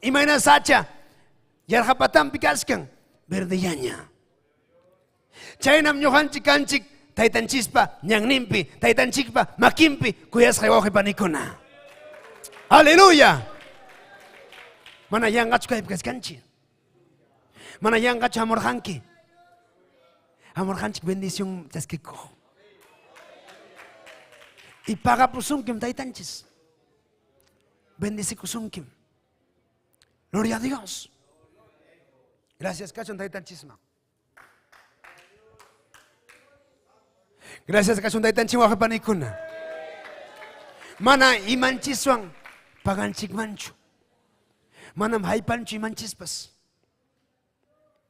Imayna sacha? Yarqapatampi kachkan verdellaña. Chaynam ñuqanchik kanchik taytanchispa ñanninpi, taytanchikpa makinpi kuyasqay wawqi panikuna. Aleluya. Mana yanqachu kaypi kachkanchik. Mana yanqachu hamurqanki. Hamurqanchik bendición chaskikuq. Y pagapusunkim taytanchis. Bendicikusunkim. Gloria a Dios. Gracias, kachun taytanchisman. Gracias kachun taytanchik wawqi panikuna. Mana imanchiswan paganchikmanchu. Manam haypanchu imanchispas.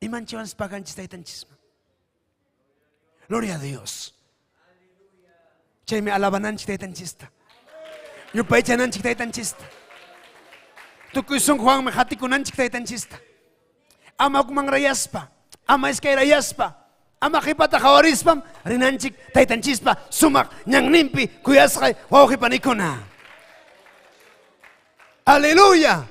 Imanchiwanpas paganchis taytanchisman. Gloria a Dios. Chaymi alabananchik taytanchista. Yupaychananchik taytanchista. Tukuy sunquwanmi qatikunanchik taytanchista. Ama hukmanrayaspa, ama iskayrayaspa, ama qhipata qhawarispam rinanchik taytanchispa sumaq ñanninpi kuyasqay wawqi panikuna. Aleluya.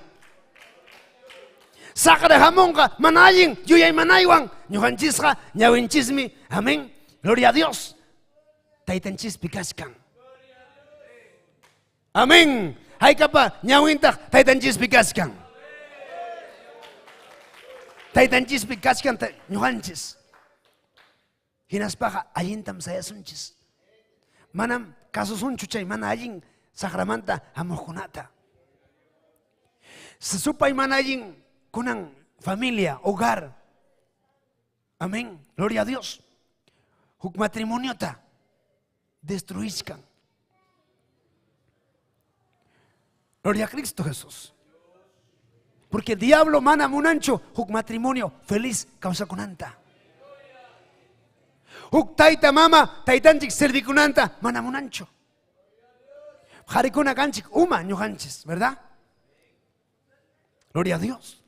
Saqra hamunqa mana allin yuyaymanaywan ñuqanchisqa ñawinchismi. Amén. Gloria a Dios. Taytanchispi kachkan. Amén. Haykapa ñawintaq taytanchispi kachkan. Taytanchispi kachkan ñuqanchis. Hinaspaqa allintam sayasunchis. Manam kasusunchu chay mana allin saqramanta hamuqkunata. Supay mana allin kunan familia, hogar. Amén. Gloria a Dios. Huk matrimoniota destruichkan. Gloria a Cristo Jesús. Porque el diablo mana munancho huk matrimonio feliz kawsakunanta. Huk tayta mama taytanchik servikunanta mana munancho. Qarikuna kanchik uma ñuqanchis, ¿verdad? Gloria a Dios.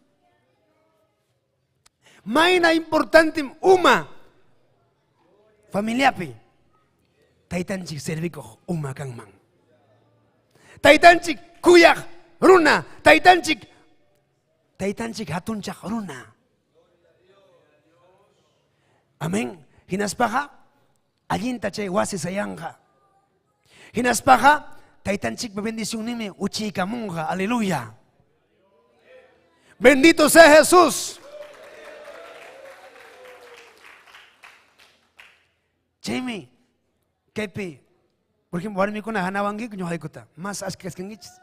Mayna importante uma familiapi taytanchik servikuq uma kanman. Taytanchik kuyaq runa, taytanchik taytanchik hatunchaq runa. Amén. Hinaspaqa allinta chay wasi sayanqa. Hinaspaqa taytanchikpa bendicionninmi uchiykamunqa. Aleluya. Bendito sea Jesús. Chaymi kaypi, por ejemplo, warmikuna hanawankiku ñuqaykuta, más achka kaskankichis.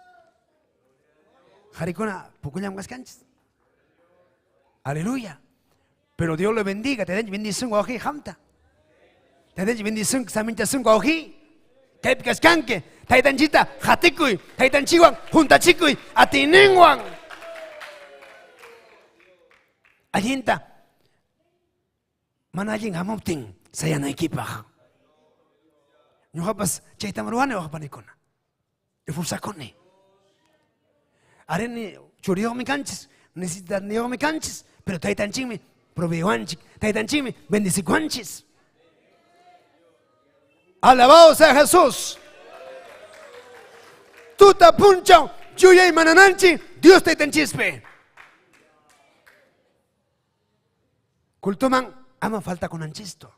Qarikuna pocollam kaskanchis. Aleluya. Pero Dios lo bendiga, te den bendición wawqi qamta. Te den bendición saminchasun wawqi. Kaypi kachkanki, taytanchita qatikuy, taytanchikwan juntachikuy, atiyninwan. Allinta mana allin hamuptin sayanaykipaq. Ñuqapas chaytam ruwani wawqipanikuna. Esforzakuni. Arini churiyuqmi kanchis, necesidadniyuqmi kanchis, pero taytanchikmi proveewanchik, taytanchikmi bendecikuwanchis. Alabado sea Jesús. Tuta punchaw yuyay manananchik Dios taytanchispi. Cultoman ama faltakunanchisto.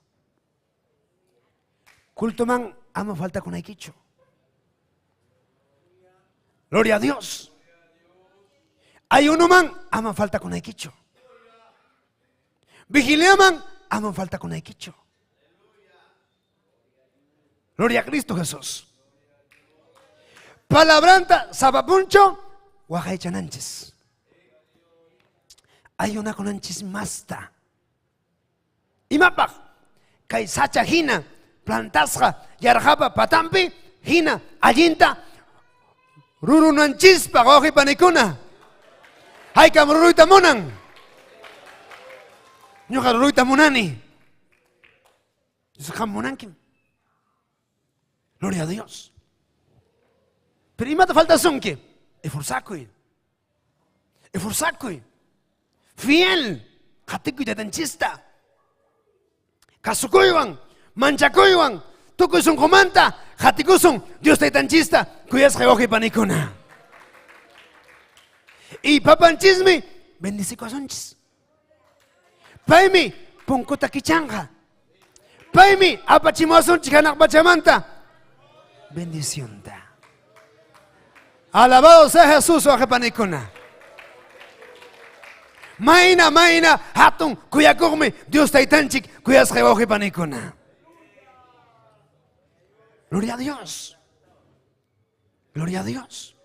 Cultoman ama faltakunaykichu. Gloria a Dios. Ayunoman ama faltakunaykichu. Vigiliaman ama faltakunaykichu. Gloria a Cristo Jesús. Palabranta sapapuncho waqaychananchis. Ayunakunanchis masta. Imapaq? Kay sacha hina plantasqa yarqapa patampi hina allinta rurunanchispaq wawqi panikuna. Haykam ruruyta munan. Ñuqa ruruyta munani. Qam munankim. Gloria a Dios. Pero imata faltasunki? Esforzakuy. Esforzakuy. Fiel. Qatikuy taytanchista. Kasukuywan, manchakuywan, tukuy sunqumanta qatikusun Dios taytanchista kuyasqay wawqi panikuna. Y papanchismi bendecikuwasunchis. Paymi punkuta kichanqa. Paymi apachimuwasunchik hanaq pachamanta bendicionta. Alabado sea Jesús, wawqi panikuna. Mayna, mayna, hatun kuyakuqmi Dios taytanchik kuyasqay wawqi panikuna. Gloria a Dios. Gloria a Dios.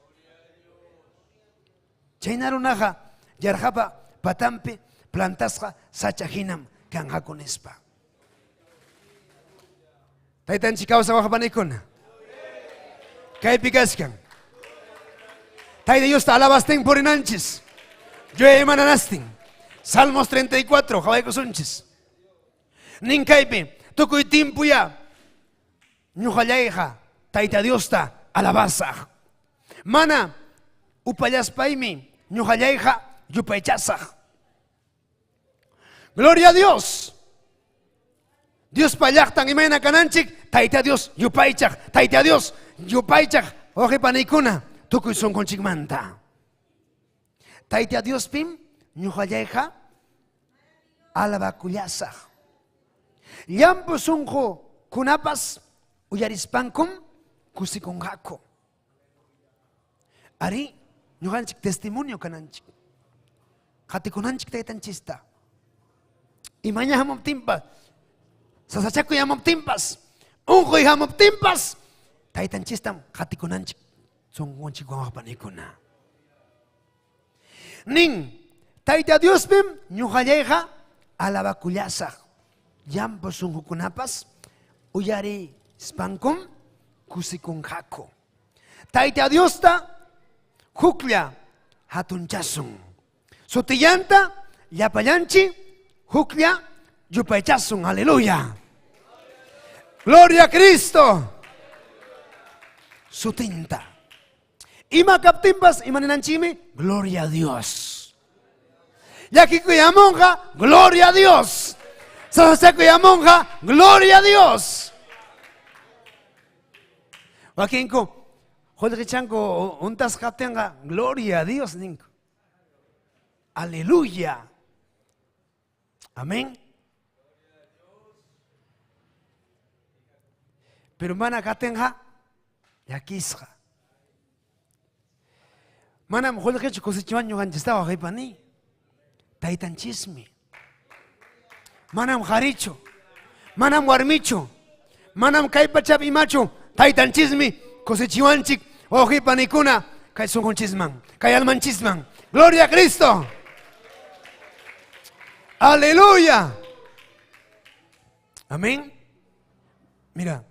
Chayna runaqa yarqapa patanpi plantasqa sacha hinam kanqaku nispa. Taytanchik kawsaq wawqi panikuna. Kaypi kachkan. Tayta Diosta alabastin purinanchis. Yuyaymananastin. Salmos 34, qawaykusunchis. Nin kaypi, tukuy timpuya ñuqallayqa Tayta Diosta alabasaq. Mana upallaspaymi ñuqallayqa yupaychasaq. Gloria a Dios. Diospa llaqtan imayna kananchik, Tayta Dios yupaychaq, Tayta Dios yupaychaq, wawqi panikuna, tukuy sunqunchikmanta. Tayta Diospim ñuqallayqa alabakullasaq. Llampu sunqukunapas uyarispankum kusikunqaku. Arí, ñuqanchik testimonio kananchik. Qatikunanchik taytanchista. Imaña hamuptinpas, sasachakuy hamuptinpas, unquy hamuptinpas, taytanchistam qatikunanchik sunqunchik wawaq panikuna. Nin, Tayta Diospim ñuqallayqa alabakullasaq. Llampu sunqukunapas uyarispankum kusikunqaku. Tayta Diosta huklla hatunchasun. Sutillanta llapallanchik huklla yupaychasun. Aleluya. Gloria a Cristo. Sutinta. Ima kaptinpas, ima ninanchikmi? Gloria a Dios. Llakikuy hamunqa, gloria a Dios. Sasachakuy hamunqa, gloria a Dios. Wakinku, qullqichanku untasqa kaptinqa, gloria a Dios ninku. Aleluya. Amén. Pero mana katinqa, llakisqa. Manam qullqichu kusichiwan ñuqanchistaqa wawqipani. Taytanchismi. Manam qharichu. Manam warmichu. Manam kay pachapi imachu. Taytanchismi kusichiwanchik wawqipanikuna kay sunqunchisman, kay almanchisman. Gloria a Cristo. Aleluya. Amén. Mira,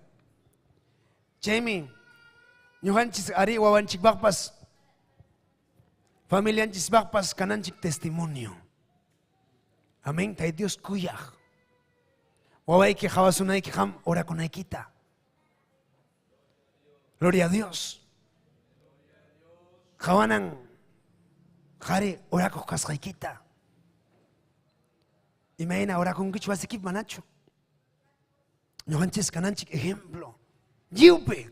chaymi ñuqanchis ari wawanchikpaqpas familianchispaqpas kananchik testimonio. Amén. Tayta Dios kuyaq. Wawayki qawasunayki qam orakunaykita. Gloria a Dios. Qawanan qhari orakuq kasqaykita. Imayna orakunkichu wasikipi manachu? Ñuqanchis kananchik ejemplo. Lliwpi.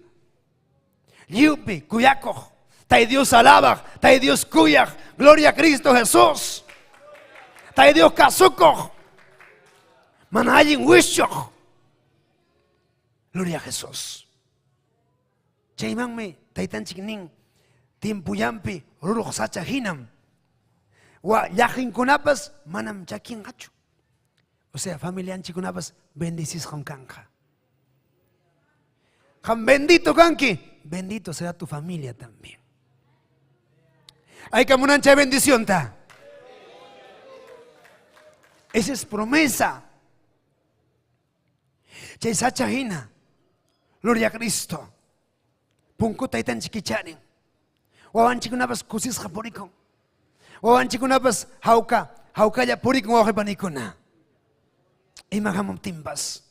Lliwpi kuyakuq. Tay Dios alabaq, Tay Dios kuyaq. Gloria a Cristo Jesús. Tay Dios kasukuq. Mana allin wischuq. Gloria a Jesús. Chaymanmi taytanchik nin tiempullanpi ruruq sacha hinam. Wa llaqinkunapas manam chakinqachu. O sea, familianchikkunapas bendecisqam kanqa. Qam bendito kanki, bendito será tu familia también. Hay que munancha bendición ta. Esa es promesa. Chay sacha hina. Gloria a Cristo. Punkuta taytanchik kicharin. Wawanchikkunapas kusisqa purikun. Wawanchikkunapas hawka, hawkalla purikun wawqi panikuna. Ima hamuptinpas.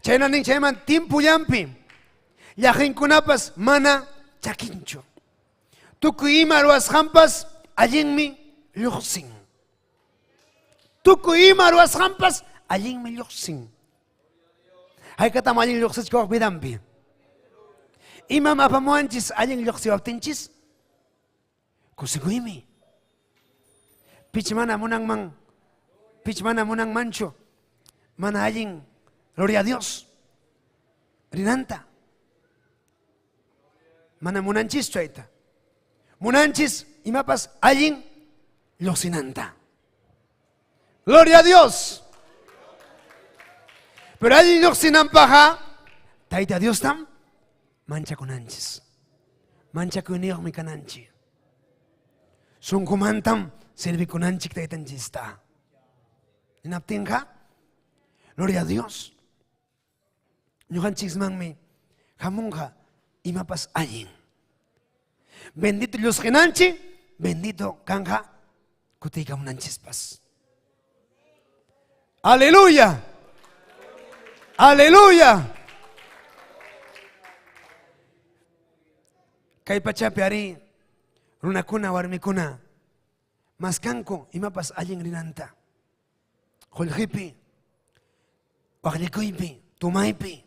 Chayna nin chayman timpullanpi llaqinkunapas mana chakinchu. Tukuy ima ruwasqanpas allinmi lluqsin. Tukuy ima ruwasqanpas allinmi lluqsin. Haykatam allin lluqsichkawaq vidanpi? Imam apamuwanchis allin lluqsiwaptinchis? Kusikuymi. Pich mana munanman, pich mana munanmanchu, mana allin, gloria a Dios, rinanta. Mana munanchischu chayta. Munanchis imapas allin lluqsinanta. Gloria a Dios. Pero allin lluqsinanpaqqa Tayta Diostam manchakunanchis. Manchakuyniyuqmi kananchik. Sunqumantam servikunanchik Taytanchista. Hinaptinqa, gloria a Dios. Ñuqanchismanmi hamunqa imapas allin. Bendito llusqinanchik, bendito kanqa kutiykamunanchispas. Aleluya. Aleluya. Kay pachapi ari runakuna warmikuna maskanku imapas allin rinanta. Qullqipi, waqllikuypi, tumaypi.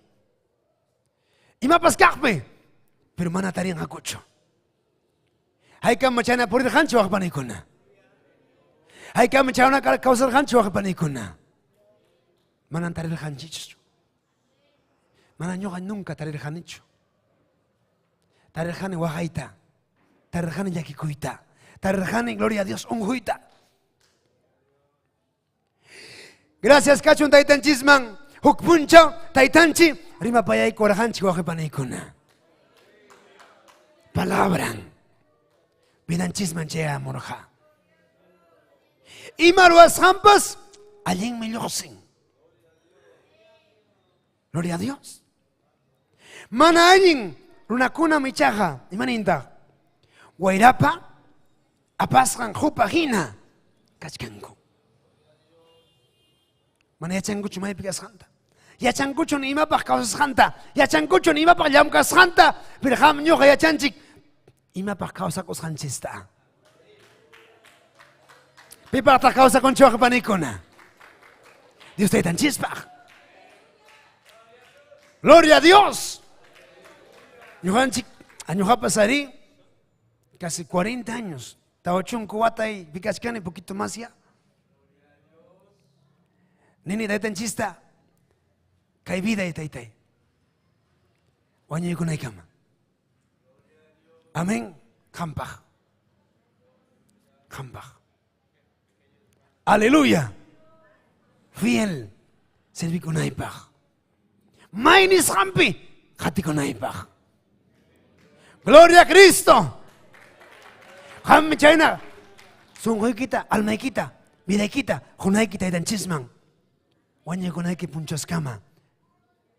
Imapas kaqpi, pero mana tarinqakuchu. Haykam chayna purirqanchik waqpanikuna. Haykam chayna kawsarqanchik waqpanikuna. Manan tarirqanchikchu. Mana ñuqa nunca tarirqanichu. Tarirqani waqayta, tarirqani llakikuyta, tarirqani gloria a Dios unquyta. Gracias kachun taytanchisman. Huk punchaw taytanchik rimapayaykuwarqanchik wawqipaniykuna. Palabran vidanchisman chayamurqa. Ima ruwasqanpas allinmi lluqsin. Gloria a Dios. Mana allin runakunam ichaqa, imanintaq? Wayrapa apasqan qupa hina kachkanku. Mana yachankuchu maypi kasqanta. Yachankuchu ni imapaq kawsasqanta. Yachankuchu ni imapaq llamkasqanta. Pero qam ñuqa yachanchik imapaq kawsakusqanchista. Pipaqtaq kawsakunchik panikuna? Dios Taytanchispaq. Gloria a Dios. Ñuqanchik, ñuqapas ari, casi 40 años, 40 watay pikachkani, poquito más ya. Nini taytanchista, kay vida taytay. Wañuykunaykama. Amén. Qampaq. Qampaq. Aleluya. Fiel servikunaypaq. May nisqanpi qatikunaypaq. Gloria a Cristo. Qammi chayna sunquykita, almaykita, vidaykita, qunayki taytanchisman. Wañuykunayki punchaskama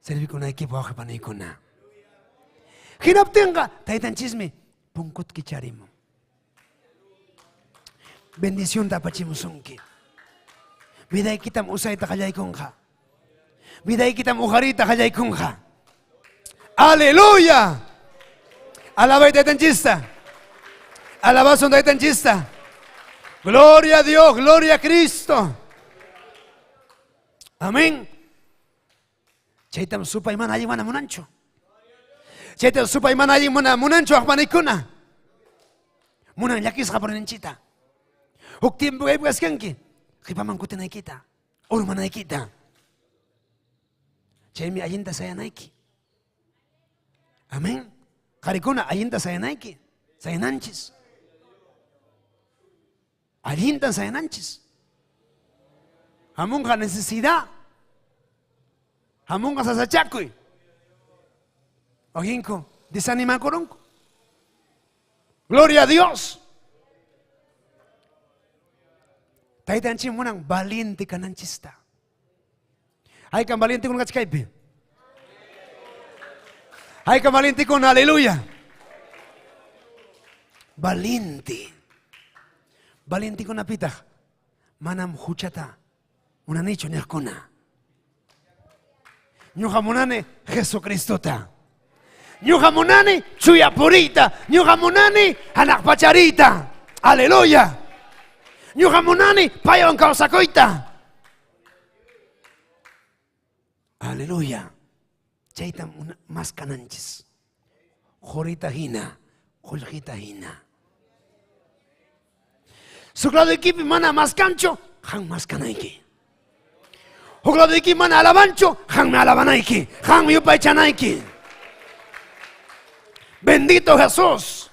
servikunaykipaq wawqi paniykuna. Hinaptinqa taytanchismi punkut kicharimun. Bendicionta apachimusunki. Vidaykitam usayta qallaykunqa. Vidaykitam uqariyta qallaykunqa. Aleluya. Alabay taytanchista. Alabasun taytanchista. Gloria a Dios, gloria a Cristo. Amén. Chaytam supay mana allin mana munanchu. Chaytam supay mana allin mana munanchu aqpanikuna. Munan llakisqa purinanchita. Huk tiempo kaypi kaskanki, qhipaman kutinaykita, urmanaykita. Chaymi allinta sayanayki. Amén. Qarikuna allinta sayanayki, sayananchis. Allintan sayananchis. Hamunqa necesidad. Hamunqa sasachakuy. Ojinku, desanimakurunku. Gloria a Dios. Taytanchik munan valiente kananchista. Haykan valiente kun kachkaypi. Haykan valiente kun, aleluya. Valiente. Valiente kunapitaq manam huchata munanichu niqkuna. Ñuqa munani Jesucristota. Ñuqa munani chuya puriyta. Ñuqa munani hanaq pachariyta. Aleluya. Ñuqa munani paywan kawsakuyta. Aleluya. Chaytam maskananchis. Qurita hina, qullqita hina. Suk ladoykipi mana maskanchu, qam maskanayki. Huk ladoyki mana alabanchu, qammi alabanayki, qammi yupaychanayki. Bendito Jesús.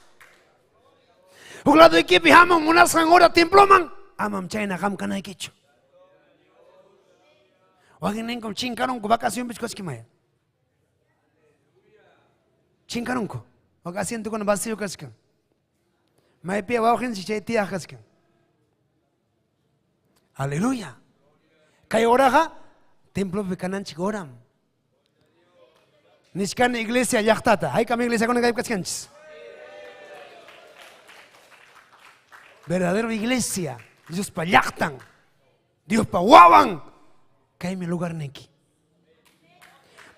Huk ladoykipi hamun munasqan hora temploman, amam chayna qam kanaykichu. Wakinninkum chinkarunku vacacionpi kachkimaya. Chinkarunku. Wak asientokuna vacío kachkan. Maypi wawqinchik chay tiyaq kachkan. Aleluya. Kay horaqa templopi kananchik horam. Nichkani iglesia llaqtata. Haykam iglesiakuna kaypi kachkanchis? Verdadero iglesia, Diospa llaqtan, Diospa wawan. Kaymi lugarniki.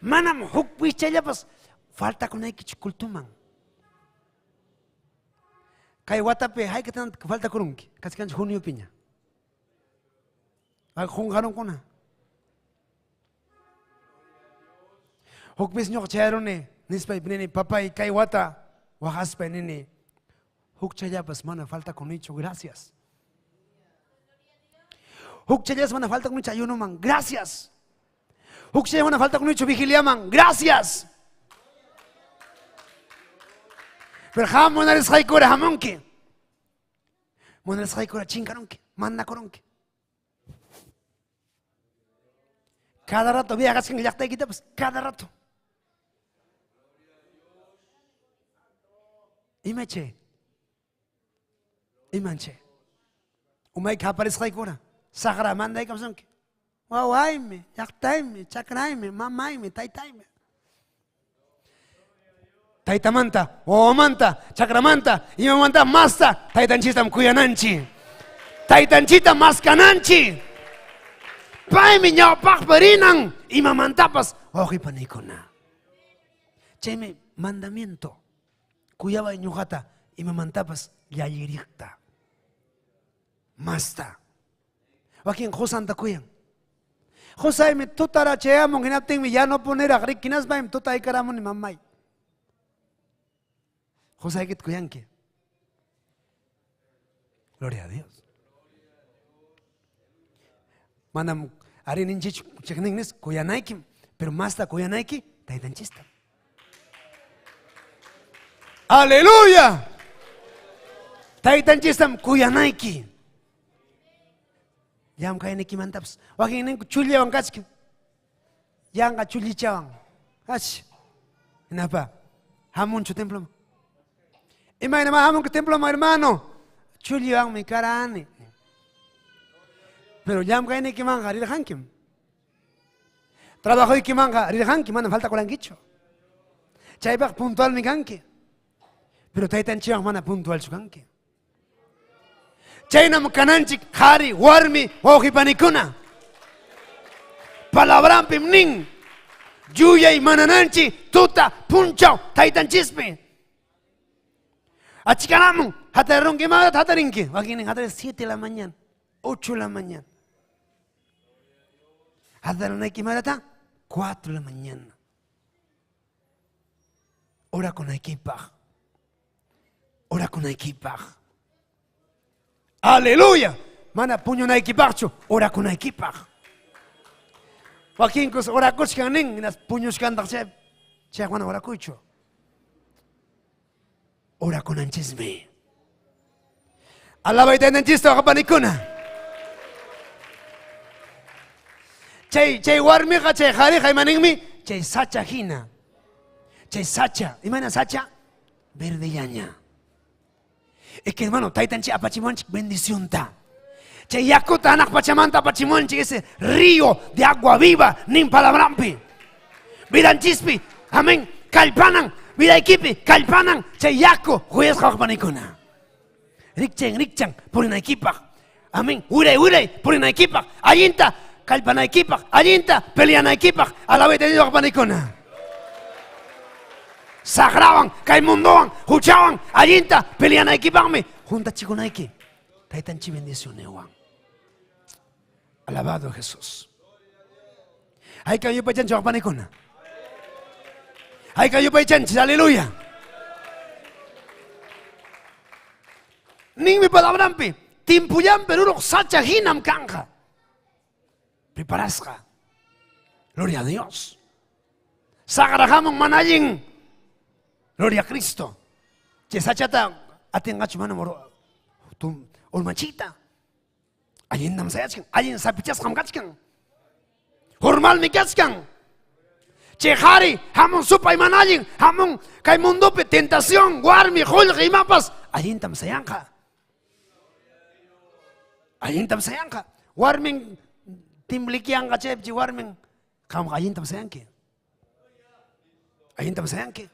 Manam huk pichallapas faltakunaykichu cultuman. Kay watapi haykatan faltakurunki? Kachkanchik juniopiña. Qunqarunkuna. Hukpis ñuqa chayaruni nispay nini, papay kay wata waqaspay nini, huk challapas mana faltakunichu, gracias. Huk challapas mana faltakunichu ayunoman, gracias. Huk challa mana faltakunichu vigiliaman, gracias. Pero qam munarisqaykura hamunki. Munasqaykuna chinkarunki, mandakurunki. Cada rato viajasqan llaqtaykitapas, cada rato. Imache? Imanche? Umayki haparisqaykuna, saqra mandaykamusunki. Wawaymi, llaqtaymi, chakraymi, mamaymi, taytaymi. Taytamanta, wawamanta, chakramanta, imamanta masta taytanchistam kuyananchik. Taytanchita maskananchik. Paymi ñawpaqpa rinan imamantapas wawqi panikuna. Chaymi mandamiento. Kuyaway ñuqata imamantapas llalliriqta. Masta. Wakin qusanta kuyan. Qusaymi tutara chayamun hinaptinmi ya no poniraq riki hinaspaymi tuta aykaramuni mamay. Qusaykita kuyanki. Gloria a Dios. Manam ari ninchichu chiqninnis kuyanaykim, pero masta kuyanayki taytanchista. Aleluya. Taytanchistam kuyanayki. Llamkaynikimantapas wakinninku chullawan kachkan. Yanqa chullichawan. Ach. Hinapa hamunchu temploman. Imaynamá hamunki temploman, hermano? Chulliwanmi karani. Pero llamkaynikimanqa rirqankim. Trabajoykimanqa rirqanki, manam faltakurankichu. Chaypaq puntualmi kanki. Pero taytanchikwan mana puntualchu kanki. Chaynam kananchik qhari, warmi, wawqi panikuna. Palabranpim nin, yuyay manananchik tuta punchaw taytanchispi. Achikaramun, hatarirunki, imamantataq hatarinki? Wakinnin hatarin 7 de la mañana, 8 de la mañana. Hatarinayki imamantataq? 4 de la mañana. Orakunaykipaq. Orakunaykipaq. Aleluya. Mana puñunaykipaqchu, orakunaykipaq. Wakinkus orakuchkan nin, hinas puñuchkantaq chay, chay mana orakuychu. Orakunanchismi. Alabay taytanchista waqapanikuna. Chay, chay warmiqa, chay qhariqa imaninmi? Chay sacha hina. Chay sacha, imayna sacha? Verdellaña. Es que hermano, taytanchik apachimuwanchik bendicionta. Chay yakuta hanaq pachamanta apachimuwanchik ese río de agua viva nin palabrampi. Vidanchispi, amén, kallpanan, vidaykipi kallpanan chay yaku huyasqa waqpanikuna. Rikchan, rikchan, purinaykipaq. Amén, wiray, wiray, purinaykipaq. Allinta kallpanaykipaq, allinta peleanaykipaq. Alabay Dios waqpanikuna. Saqrawan, kay mundowan, huchawan, allinta peleanaykipaqmi juntachikunayki. Taytanchik bendicioniwan. Alabado Jesús. Hayka yupaychanchik waqpanikuna. Hayka yupaychanchik, aleluya. Ninmi palabrampi, timpullampi ruruq sacha hinam kanqa. Preparasqa. Gloria a Dios. Saqra hamun mana allin. Gloria a Cristo. Chay sachata atinqachu mana urmachiyta. Allintam sayachkan, allin sapichasqam kachkan. Formalmi kachkan. Chay qhari hamun supay mana allin, hamun kay mundopi tentación, warmi, qullqi imapas, allintam sayanqa. Allintam sayanqa. Warmin timblikianqa chaypi warmin, qamqa allintam sayanki. Allintam sayanki.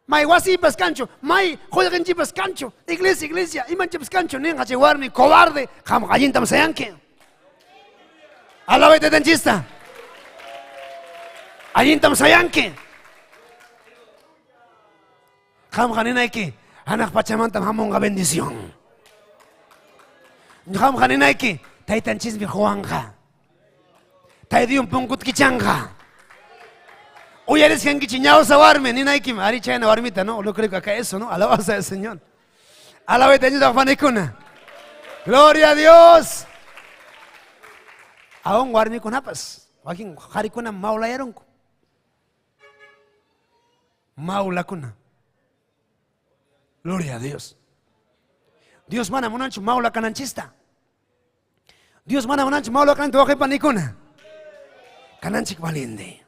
May wasipas kanchu, may qullqinchikpas kanchu, iglesia, iglesia, imanchikpas kanchu, ninqa chay warmi cobarde, qamqa allintam sayanki. Alabay taytanchista. Allintam sayanki. Qamqa ninayki, hanaq pachamantam hamunqa bendición. Qamqa ninayki, taytanchismi quwanqa. Taytayum punkut kichanqa. Uyarisqankichik ñawsa warmi ninaykim, ari chayna warmita, ¿no? Lo creo que acá eso, ¿no? Alabanza al Señor. Alabay taytanchis panikuna. Gloria a Dios. Aún warmikunapas, wakin qharikuna mawlayarunku. Maulakuna. Gloria a Dios. Dios mana munanchu maula kananchista. Dios mana munanchu maula kananchista waqi panikuna. Kananchik valiente.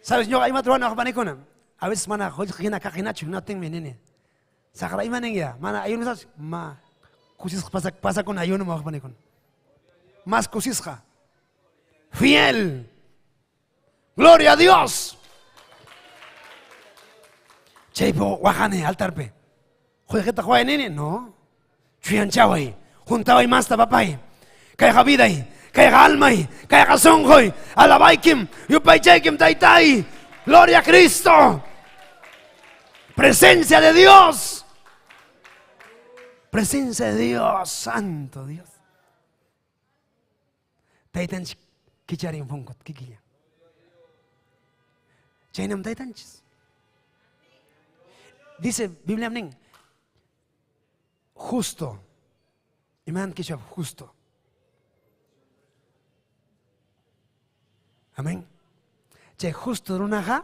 ¿Sabes? Ñuqa imata ruwani waqi panikuna. A veces mana qullqi hina kaq hinachu, hinaptinmi nini. Saqra ima nin ya, mana ayuno sabes, ma kusisqa pasakuna ayuno waqi panikuna. Más kusisqa. Fiel. Gloria a Dios. Chaypi waqani altarpi. Qullqita quway nini? No. Chuyanchaway, juntaway masta papay. Kayqa viday, kayqa almay, kayqa sunquy. Alabaykim, yupaychaykim taytay. Gloria a Cristo. Presencia de Dios. Presencia de Dios, Santo Dios. Taytanchik kicharin punkut kikilla. Chaynam taytanchis. Dice Biblia nin, justo. Iman kichwa justo. Amén. Chay justo runaqa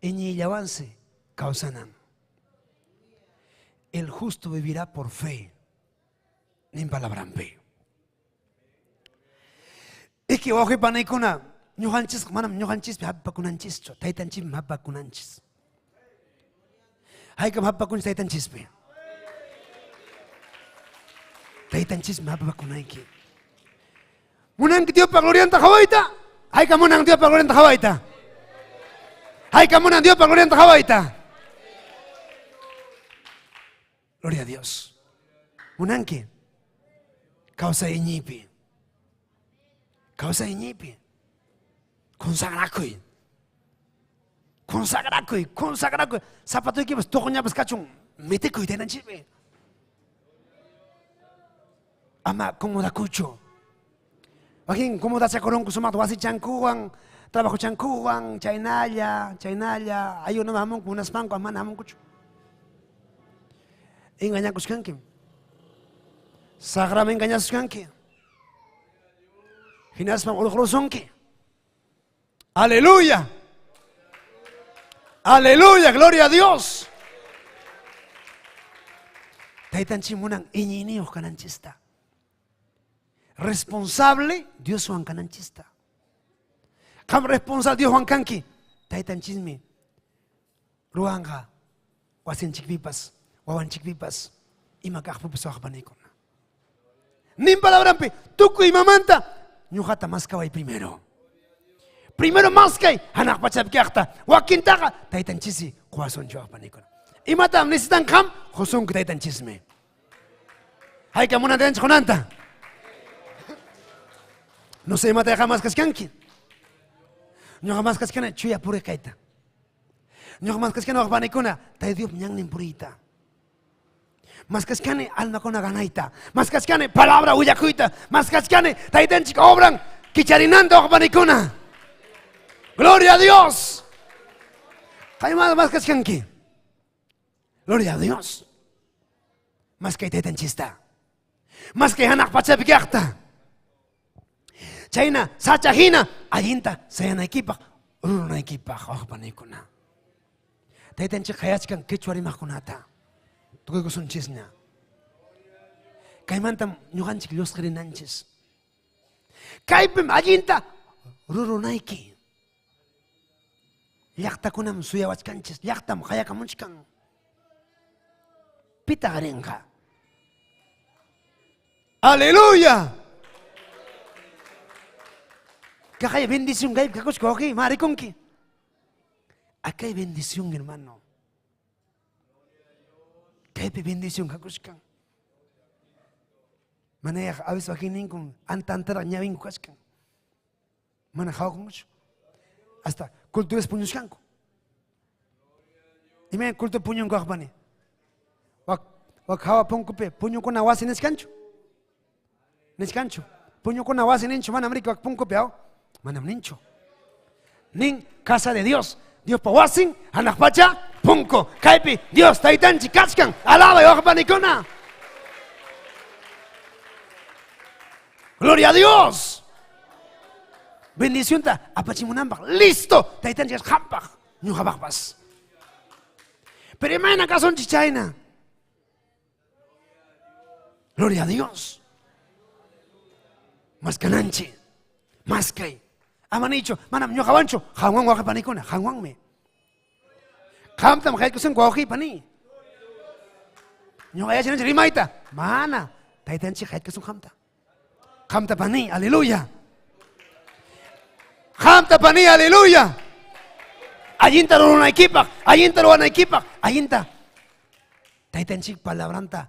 iñiyllawansi kawsanan. El justo vivirá por fe. Nin palabrampi. Iki wawqi panaykuna, ñuqanchisqa manam ñuqanchispi hapipakunanchischu, taytanchispim hapipakunanchis. Haykam hapipakunchis taytanchispi? Taytanchismi hapipakunayki. Munanki Diospa glorianta qhawayta? Haykam munan Diospa glorianta qhawayta? Haykam munan Diospa glorianta qhawayta? Gloria a Dios. Munanki? Kawsay iñiypi. Kawsay iñiypi. Consagrakuy. Consagrakuy, consagrakuy. Zapatoykipas tuquñapas kachun, metikuy taytanchikpi. Ama cómodakuchu. Wakin cómodachakurunku sumaqta wasichankuwan, trabajochankuwan, chaynalla, chaynalla, ayunuma hamunku munaspanku, mana hamunkuchu. Engañakuchkankim. Saqram engañasuchkanki. Hinaspam urqurusunki. Aleluya. Aleluya, gloria a Dios. Taytanchik munan iñiyniyuq kananchista. Responsable Dioswan kananchista. Qam responsable Dioswan kanki. Taytanchismi ruwanqa wasinchikpipas, wawanchikpipas, ima kaqpipas waqpanikuna. Nin palabrampi, tukuy imamanta ñuqata maskaway primero. Primero maskay hanaq pachapi kaqta, wakintaqa taytanchisi quwasunchu waqpanikuna. Imatam necesitan qam? Qusunki taytanchismi. Hayka munan taytanchis qunanta? No sé imata qam maskachkanki. Ñuqa maskachkani chuya puriq kayta. Ñuqa maskachkani waqpanikuna, Tayta Dios ñannin puriyta. Maskachkani almakuna ganayta. Maskachkani palabra willakuyta. Maskachkani taytanchik obran kicharinanta waqpanikuna. Gloria a Dios. Qaymada maskachkanki. Gloria a Dios. Maskay taytanchista. Maskay hanaq pachapi kaqta. Chayna sacha hina allinta sayanaykipaq rurunaykipaq waqpanikuna. Taytanchik qayachkan quechua rimaqkunata. Tukuykusunchisña. Kaymantam ñuqanchik llusqirinanchis. Kaypim allinta rurunayki. Llaqtakunam suyawachkanchis, llaqtam qayakamuchkan. Pitaq rinqa? Aleluya. Kaqay bendición kaypi kakuchka wawqiy, ma rikunki. Acá hay bendición, hermano. Kaypi bendición kakuchkan. Manayaq a veces wakinninkun anta antaraq ñawinku kachkan. Mana qhawakunkuchu. Hasta culturas puñuchkanku. Imayna cultura puñunku aqpani? Wak wak hawa punkupi puñukuna wasi nichkanchu? Nichkanchu? Puñukuna wasi ninchu manam riki wak punkupi aw? Manam ninchu. Nin casa de Dios. Diospa wasin hanaq pacha punku. Kaypi Dios taytanchik kachkan. Alabay waqpanikuna. Gloria a Dios. Bendicionta apachimunanpaq. Listo. Taytanchik qampaq. Ñuqapaqpas. Pero imayna kasunchik chayna. Gloria a Dios. Maskananchik. Maskay. Ama nichu, manam ñuqawanchu, qanwan wawqipanikuna, qanwanmi. Qamtam qaykusunku wawqipani. Ñuqa yachananchik rimayta. Mana. Taytanchik qaykusun qamta. Qamta pani, aleluya. Qamta pani, aleluya. Allinta rurunaykipaq, allinta ruwanaykipaq, allinta. Taytanchik palabranta,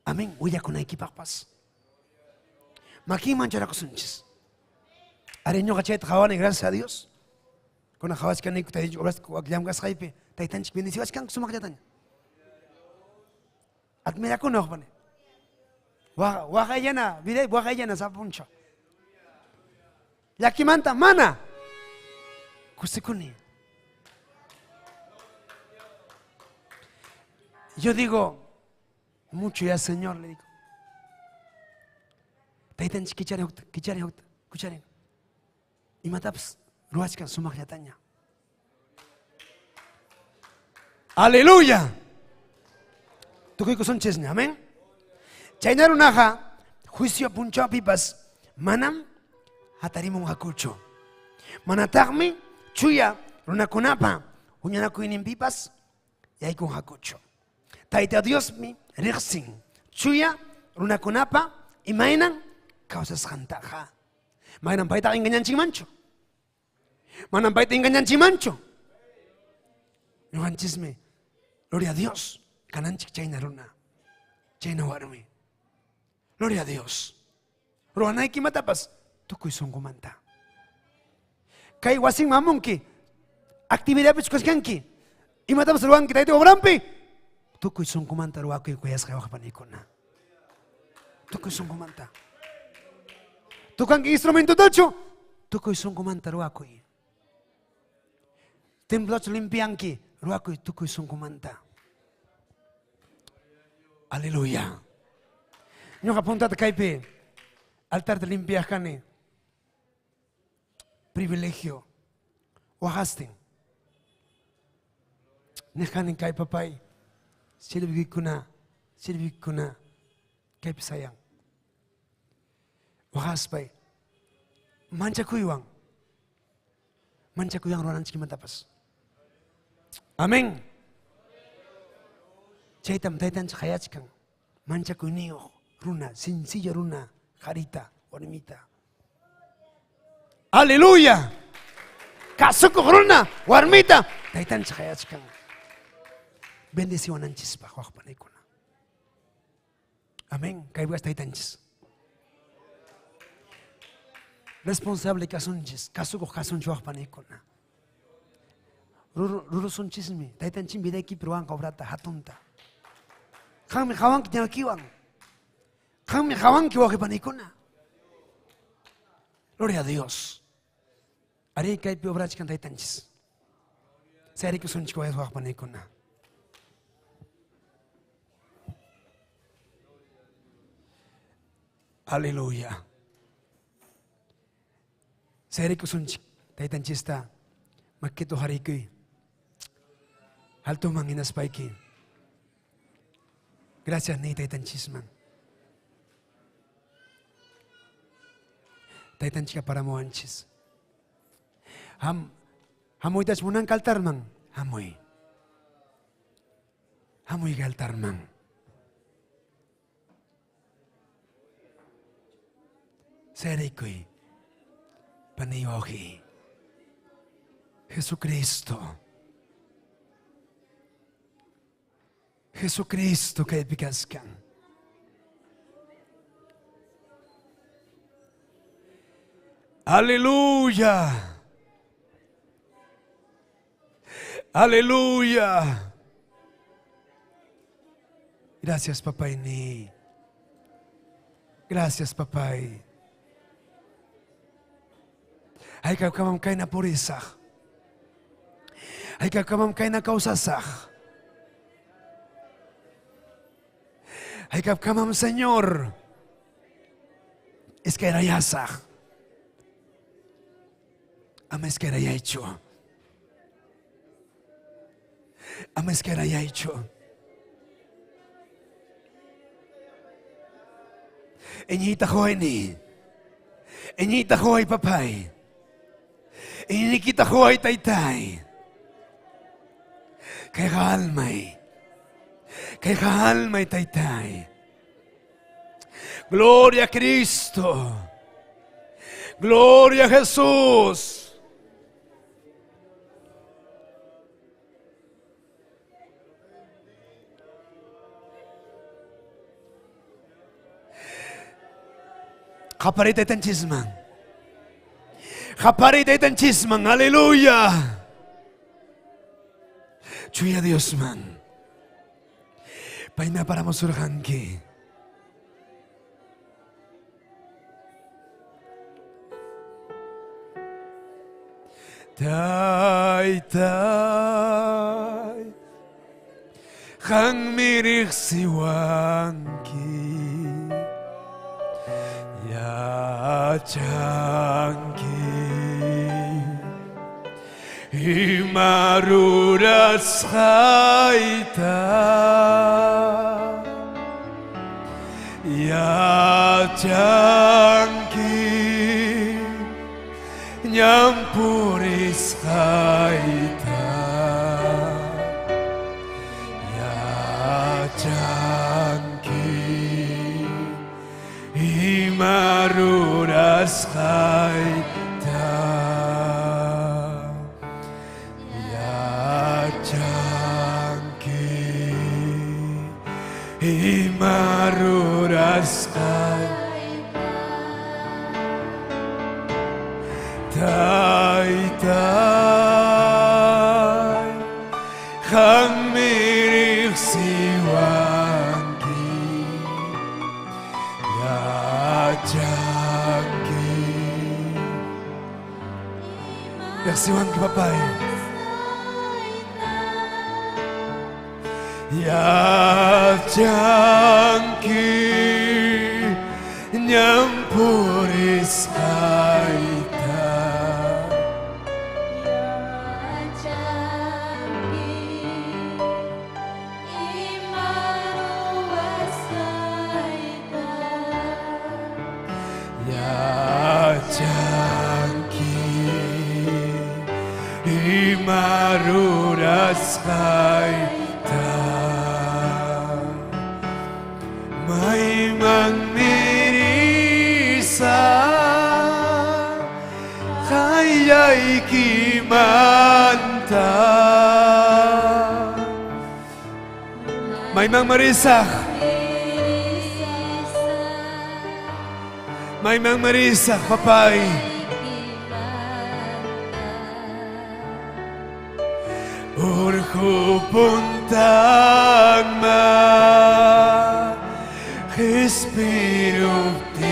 amén, willakunaykipaqpas. Makinman churakusunchis. Ari ñuqa chayta qhawani, gracias a Dios. Kuna qhawachkaniku taytanchik obras llamk'asqaypi, taytanchik bendeciwachkanku sumaqllataña. Admirakuni waqpani. Waqayllana, viday waqayllana sapa punchaw. Llakimanta mana kusikuni. Yo digo, mucho ya Señor, le digo. Taytanchik kichari hukta, kichari hukta, kuchari. Imatapas ruwachkan sumaqllataña. Aleluya. Tukuykusunchisña, amén. Chayna runaqa juicio punchawpipas manam hatarimunqakuchu. Manataqmi chuya runakunapa huñunakuyninpipas yaykunqakuchu. Tayta Diosmi riqsin chuya runakunapa imaynan kawsasqantaqa. Manam paytaqa engañanchikmanchu. Manam payta engañanchikmanchu. Ñuqanchismi, gloria a Dios, kananchik chayna runa, chayna warmi. Gloria a Dios. Ruwanayki imatapas tukuy sunqumanta. Kay wasinman hamunki, actividadpichu kachkanki, imatapas ruwanki tayta obranpi, tukuy sunqumanta ruwakuy kuyasqay waqpanikuna. Tukuy sunqumanta. Tukanki instrumentotachu, tukuy sunqumanta ruwakuy. Templochu limpianki, ruwakuy tukuy sunqumanta. Aleluya. Ñuqa puntata kaypi altarta limpiaq kani. Privilegio. Waqastin. Niq kani kay papay, sirvikuna, sirvikuna kaypi sayan. Waqaspay manchakuywan. Manchakuywan ruwananchikmantapas. Amén. Chaytam taytanchik qayachkan. Manchakuyniyuq runa, sencillo runa, qarita, warmita. Aleluya. Kasukuq runa, warmita, taytanchik qayachkan. Bendeciwananchispaq waqpanikuna. Amén. Kaypikas taytanchis. Responsable kasunchis, kasukuq kasunchis waqpanikuna. Rurusunchismi, taytanchik vidaykipi ruwanqa obrata hatunta. Qammi qawanki ñawikiwan. Qammi qawanki wawqi-panikuna. Gloria a Dios. Arí kaypi obrachkan taytanchis. Sayarikusunchik wawqi-panikuna. Aleluya. Sayarikusunchik taytanchista makitu harikuy. Altoman hinaspayki. Gracias ni taytanchisman. Taytanchika paramuwanchis. Ham hamuytach munanka altarman. Hamuy. Hamuy altarman. Sayarikuy. Paniy wawqiy. Jesucristo. Jesucristo kaypi kachkan. Aleluya. Aleluya. Gracias, papayni. Gracias, papay. Hayk'apkamam kayna purisaq. Hayk'apkamam kayna kawsasaq. Hayk'apkamam, Señor, iskayrayasaq. Ama iskayrayaychu. Ama iskayrayaychu. Iñiyta quwayni. Iñiyta quway papay. Iñiynikita quway taytay. Kayqa almay. Kayqa almay taytay. Gloria a Cristo. Gloria a Jesús. Qapariy taytanchisman. Qapariy taytanchisman. Aleluya. Chuya Diosman. Paymi aparamusurqanki. Taytay, qanmi riqsiwanki, yachanki ima rurasqayta, yachanki ñan purisqayta, yachanki ima rurasqayta, yachanki ima rurasqayta. Taytay, qanmi riqsiwanki, yachanki. Riqsiwanki, papay. Yachanki ñan purisqayta. Yachanki ima ruwasqayta. Yachanki ima rurasqayta. Maymanmi risaq qayllaykimanta. Maymanmi risaq. Maymanmi risaq, papay. Urqu puntanman. Espiruptipa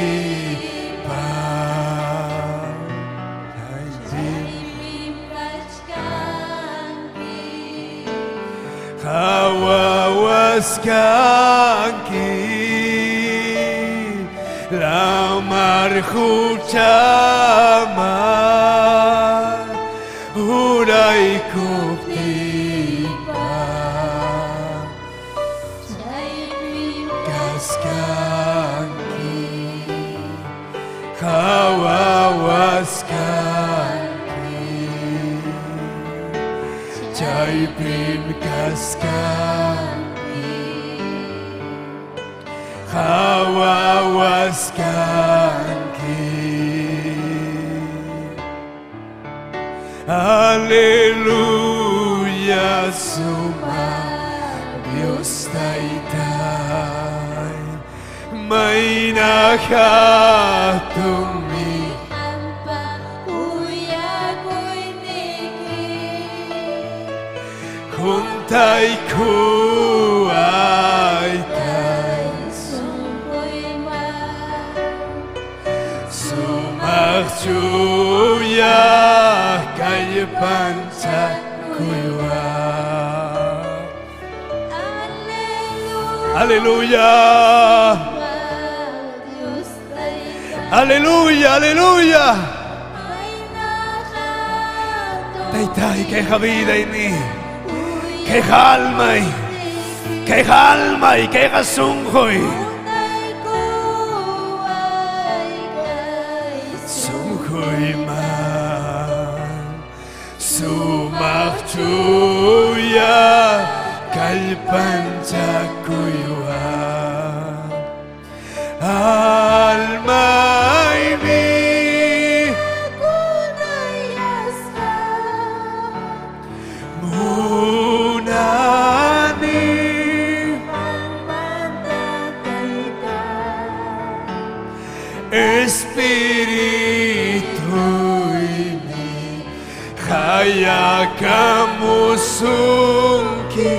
Hawawaskanki Lamar huchama Huraykuptipa Kaskanki Hawawaskanki Chaypim kaskanki Hawawaskanki Aleluya suma Dios taytay Mayna hatumi Juntaykuay kay Sumaq chuya kallpanchakuywan Aleluya. Aleluya, aleluya. Taytay, kayqa vidaymi. Kayqa almay. Kayqa almay, kayqa sunquy. Sunquyman sumaq chuya kallpanchakuywan almaymi munani Espirituymi hayakamusunki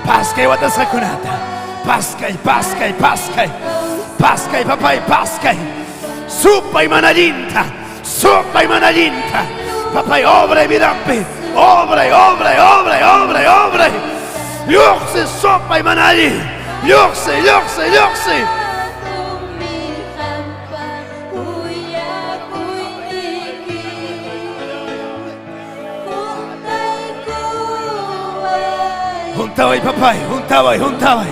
Paskay watasqakunata. Paskay, paskay, paskay. Paskay, papay, paskay. Supay manallinta. Supay manallinta. Papay, obra y vidampi. Obra, obra, obra, obra, obra. Lluqsi, supay manalli. Lluqsi, lluqsi, lluqsi. Juntaway, papay, juntaway, juntaway.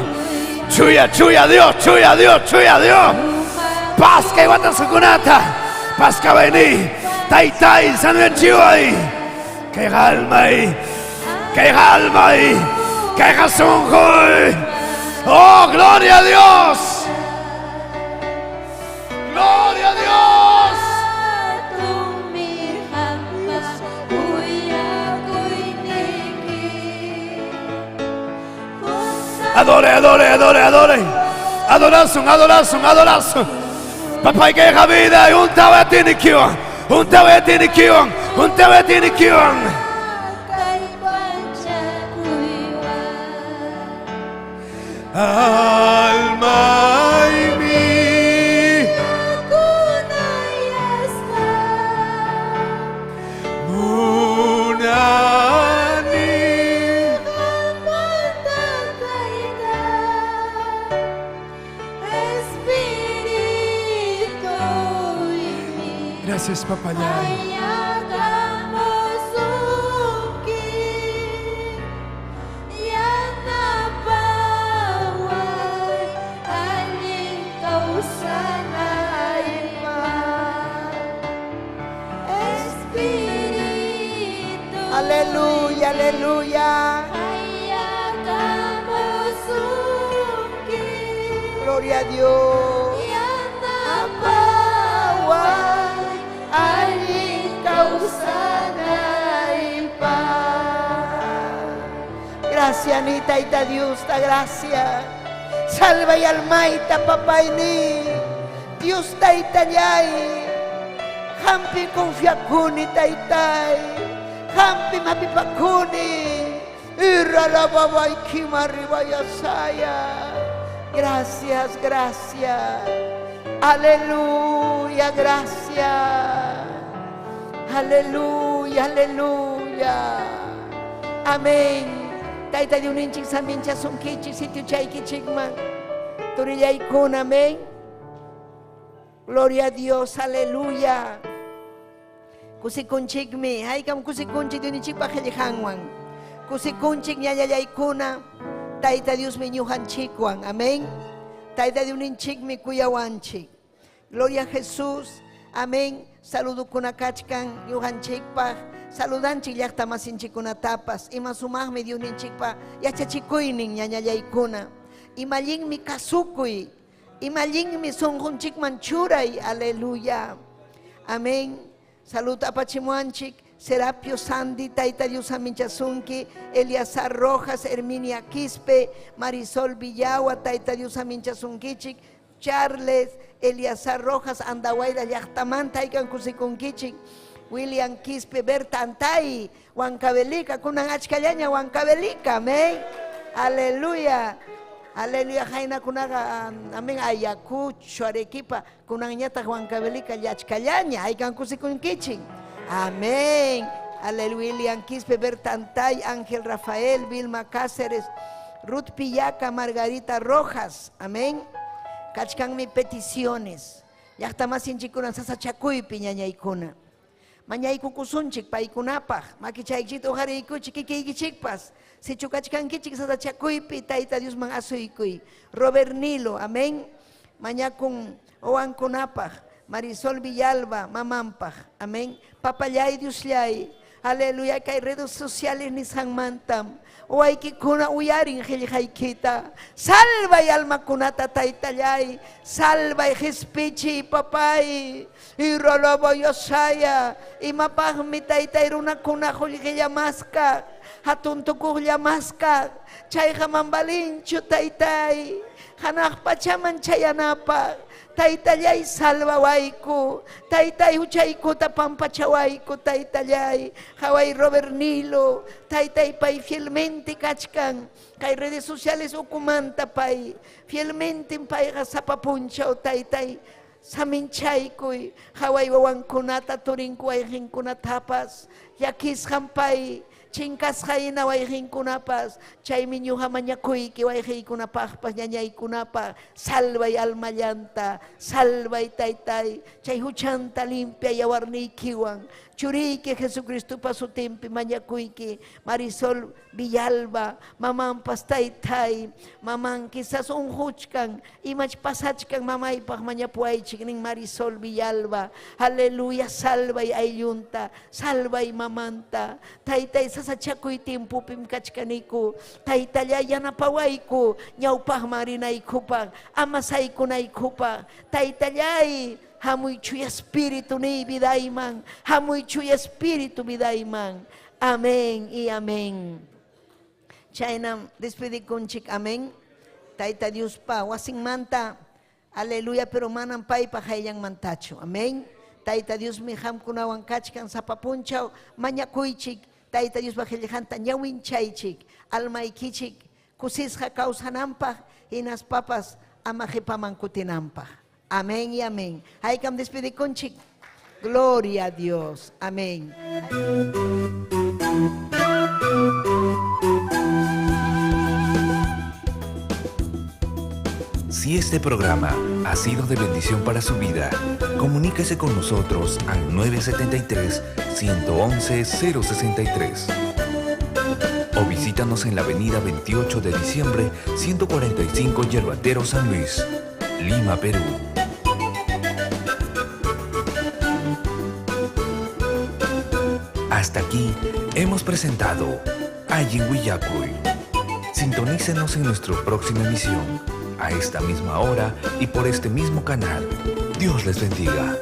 Chuya, chuya Dios, chuya Dios, chuya Dios. Paskay watasqakunata. Paska vení. Taytay, sanuyachiway. Kayqa almay. Kayqa almay. Kayqa sunquy. Oh, gloria a Dios. Gloria a Dios. Adore, adore, adore, adore. Adorasun, adorasun, adorasun. Papay kayqa vida, juntaway atinikiwan. Juntaway atinikiwan. Juntaway atinikiwan. Almaymi munani Gracias, papayay. Aleluya, aleluya. Gloria a Dios. Allin kawsanaypaq. Gracias ni Tayta Diosta, gracias. Salvay almayta papayni. Dios taytallay. Qampi confiakuni taytay. Qampi mapipakuni. Irralababaykima ribayasaya. Gracias, gracias. Aleluya, gracias. Aleluya, aleluya. Amén. Tayta Diosninchik saminchasunkichik sitio chaykichikman. Turillaykuna, amén. Gloria a Dios, aleluya. Kusikunchikmi, haykam kusikunchik Diosninchikpa qillqanwan. Kusikunchik ñallallaykuna, Tayta Diosmi ñuqanchikwan, amén. Tayta Diosninchikmi kuyawanchik. Gloria a Jesús, amén. Saludukuna kachkan ñuqanchikpaq, saludanchik llaqta masinchikkunatapas. Ima sumaqmi Diosninchikpa yachachikuynin ñañallaykuna. Imallinmi kasukuy, imallinmi sunqunchikman churay, aleluya. Amén. Salud apachimuanchik, Serapio Sandy, Tayta Dios aminchasunki, Eliazar Rojas, Herminia Quispe, Marisol Villagua, Tayta Dios aminchasunkichik, Charles, Eliazar Rojas, Andahuayla llaqtamanta, aykan kusikunkichik, William Quispe, Berta Antay, Huancavelica, kunan achkallaña Huancavelica, amén. Aleluya. Aleluya, jaina kunaqa, amén, Ayacucho, Arequipa, kunanñataq Huancavelica llachkallaña, aykan kusikunkichik. Amén. Aleluya, William Quispe, Berta Antay, Ángel Rafael, Vilma Cáceres, Ruth Pillaca, Margarita Rojas. Amén. Kachkanmi peticiones. Llaqta masinchikkuna sasachakuypi ñañaykuna. Mañaykukusunchik paykunapaq, makichaykichikta uqariykuchik kikiykichikpas. Sichu kachkankichik sasachakuypi Tayta Diosman asuykuy. Robert Nilo, amén. Mañakun owankunapaq, Marisol Villalba, mamanpaq, amén. Papallay Diosllay, aleluya, kay redes sociales nisqanmantam. Waykikuna uyarin qillqaykita. Salvay almakunata taytallay, salvay qispichiy papay. Irralabayasaya, imapaqmi taytay runakuna qullqillamasqa, hatun tukuqllamasqa, chayqa manbalinchu taytay. Hanaq pachaman chayanapaq, taytallay salvawayku, taytay huchaykuta pampachawayku, taytallay. Haway Robert Nilo, taytay pay fielmente kachkan, kay redes sociales ukumanta pay, fielmente payqa sapa punchaw taytay. Saminchaykuy, haway wawankunata turinku wayqinkunatapas, llakisqan pay, chinkasqa hina wayqinkunapas, chaymi ñuqa mañakuyki wayqiykunapaqpas, ñañaykunapaq, salvay almallanta, salvay taytay, chay huchanta limpia yawarniykiwan, churiyki Jesucristopa sutinpi mañakuyki, Marisol Villalba, mamanpas taytay, maman quizás unquchkan, imach pasachkan mamaypaq mañapuwaychik nin Marisol Villalba, aleluya, salvay ayllunta, salvay mamanta, taytay sasachakuy tiempopim kachkaniku, taytallay yanapawayku, ñawpaqman rinaykupaq, amasaykunaykupaq, taytallay, hamuy chuya espíritu ni vidayman, hamuy chuya espíritu vidayman. Amén y amén. Chaynam despedikunchik, amén. Tayta Diospa wasinmanta, aleluya, pero manam paypa hayllanmantachu. Amén. Tayta Diosmi qamkunawan kachkan sapa punchaw mañakuychik, Tayta Diospa qillqanta ñawinchaychik, almaykichik kusisqa kawsananpaq, hinaspapas ama qipaman kutinanpaq. Amén y amén. Haykam despedikunchik. Gloria a Dios. Amén. Si este programa ha sido de bendición para su vida, comuníquese con nosotros al 973-111-063. O visítanos en la avenida 28 de diciembre, 145 Yerbatero, San Luis, Lima, Perú. Hasta aquí hemos presentado Allin Willakuy. Sintonícenos en nuestra próxima emisión, a esta misma hora y por este mismo canal. Dios les bendiga.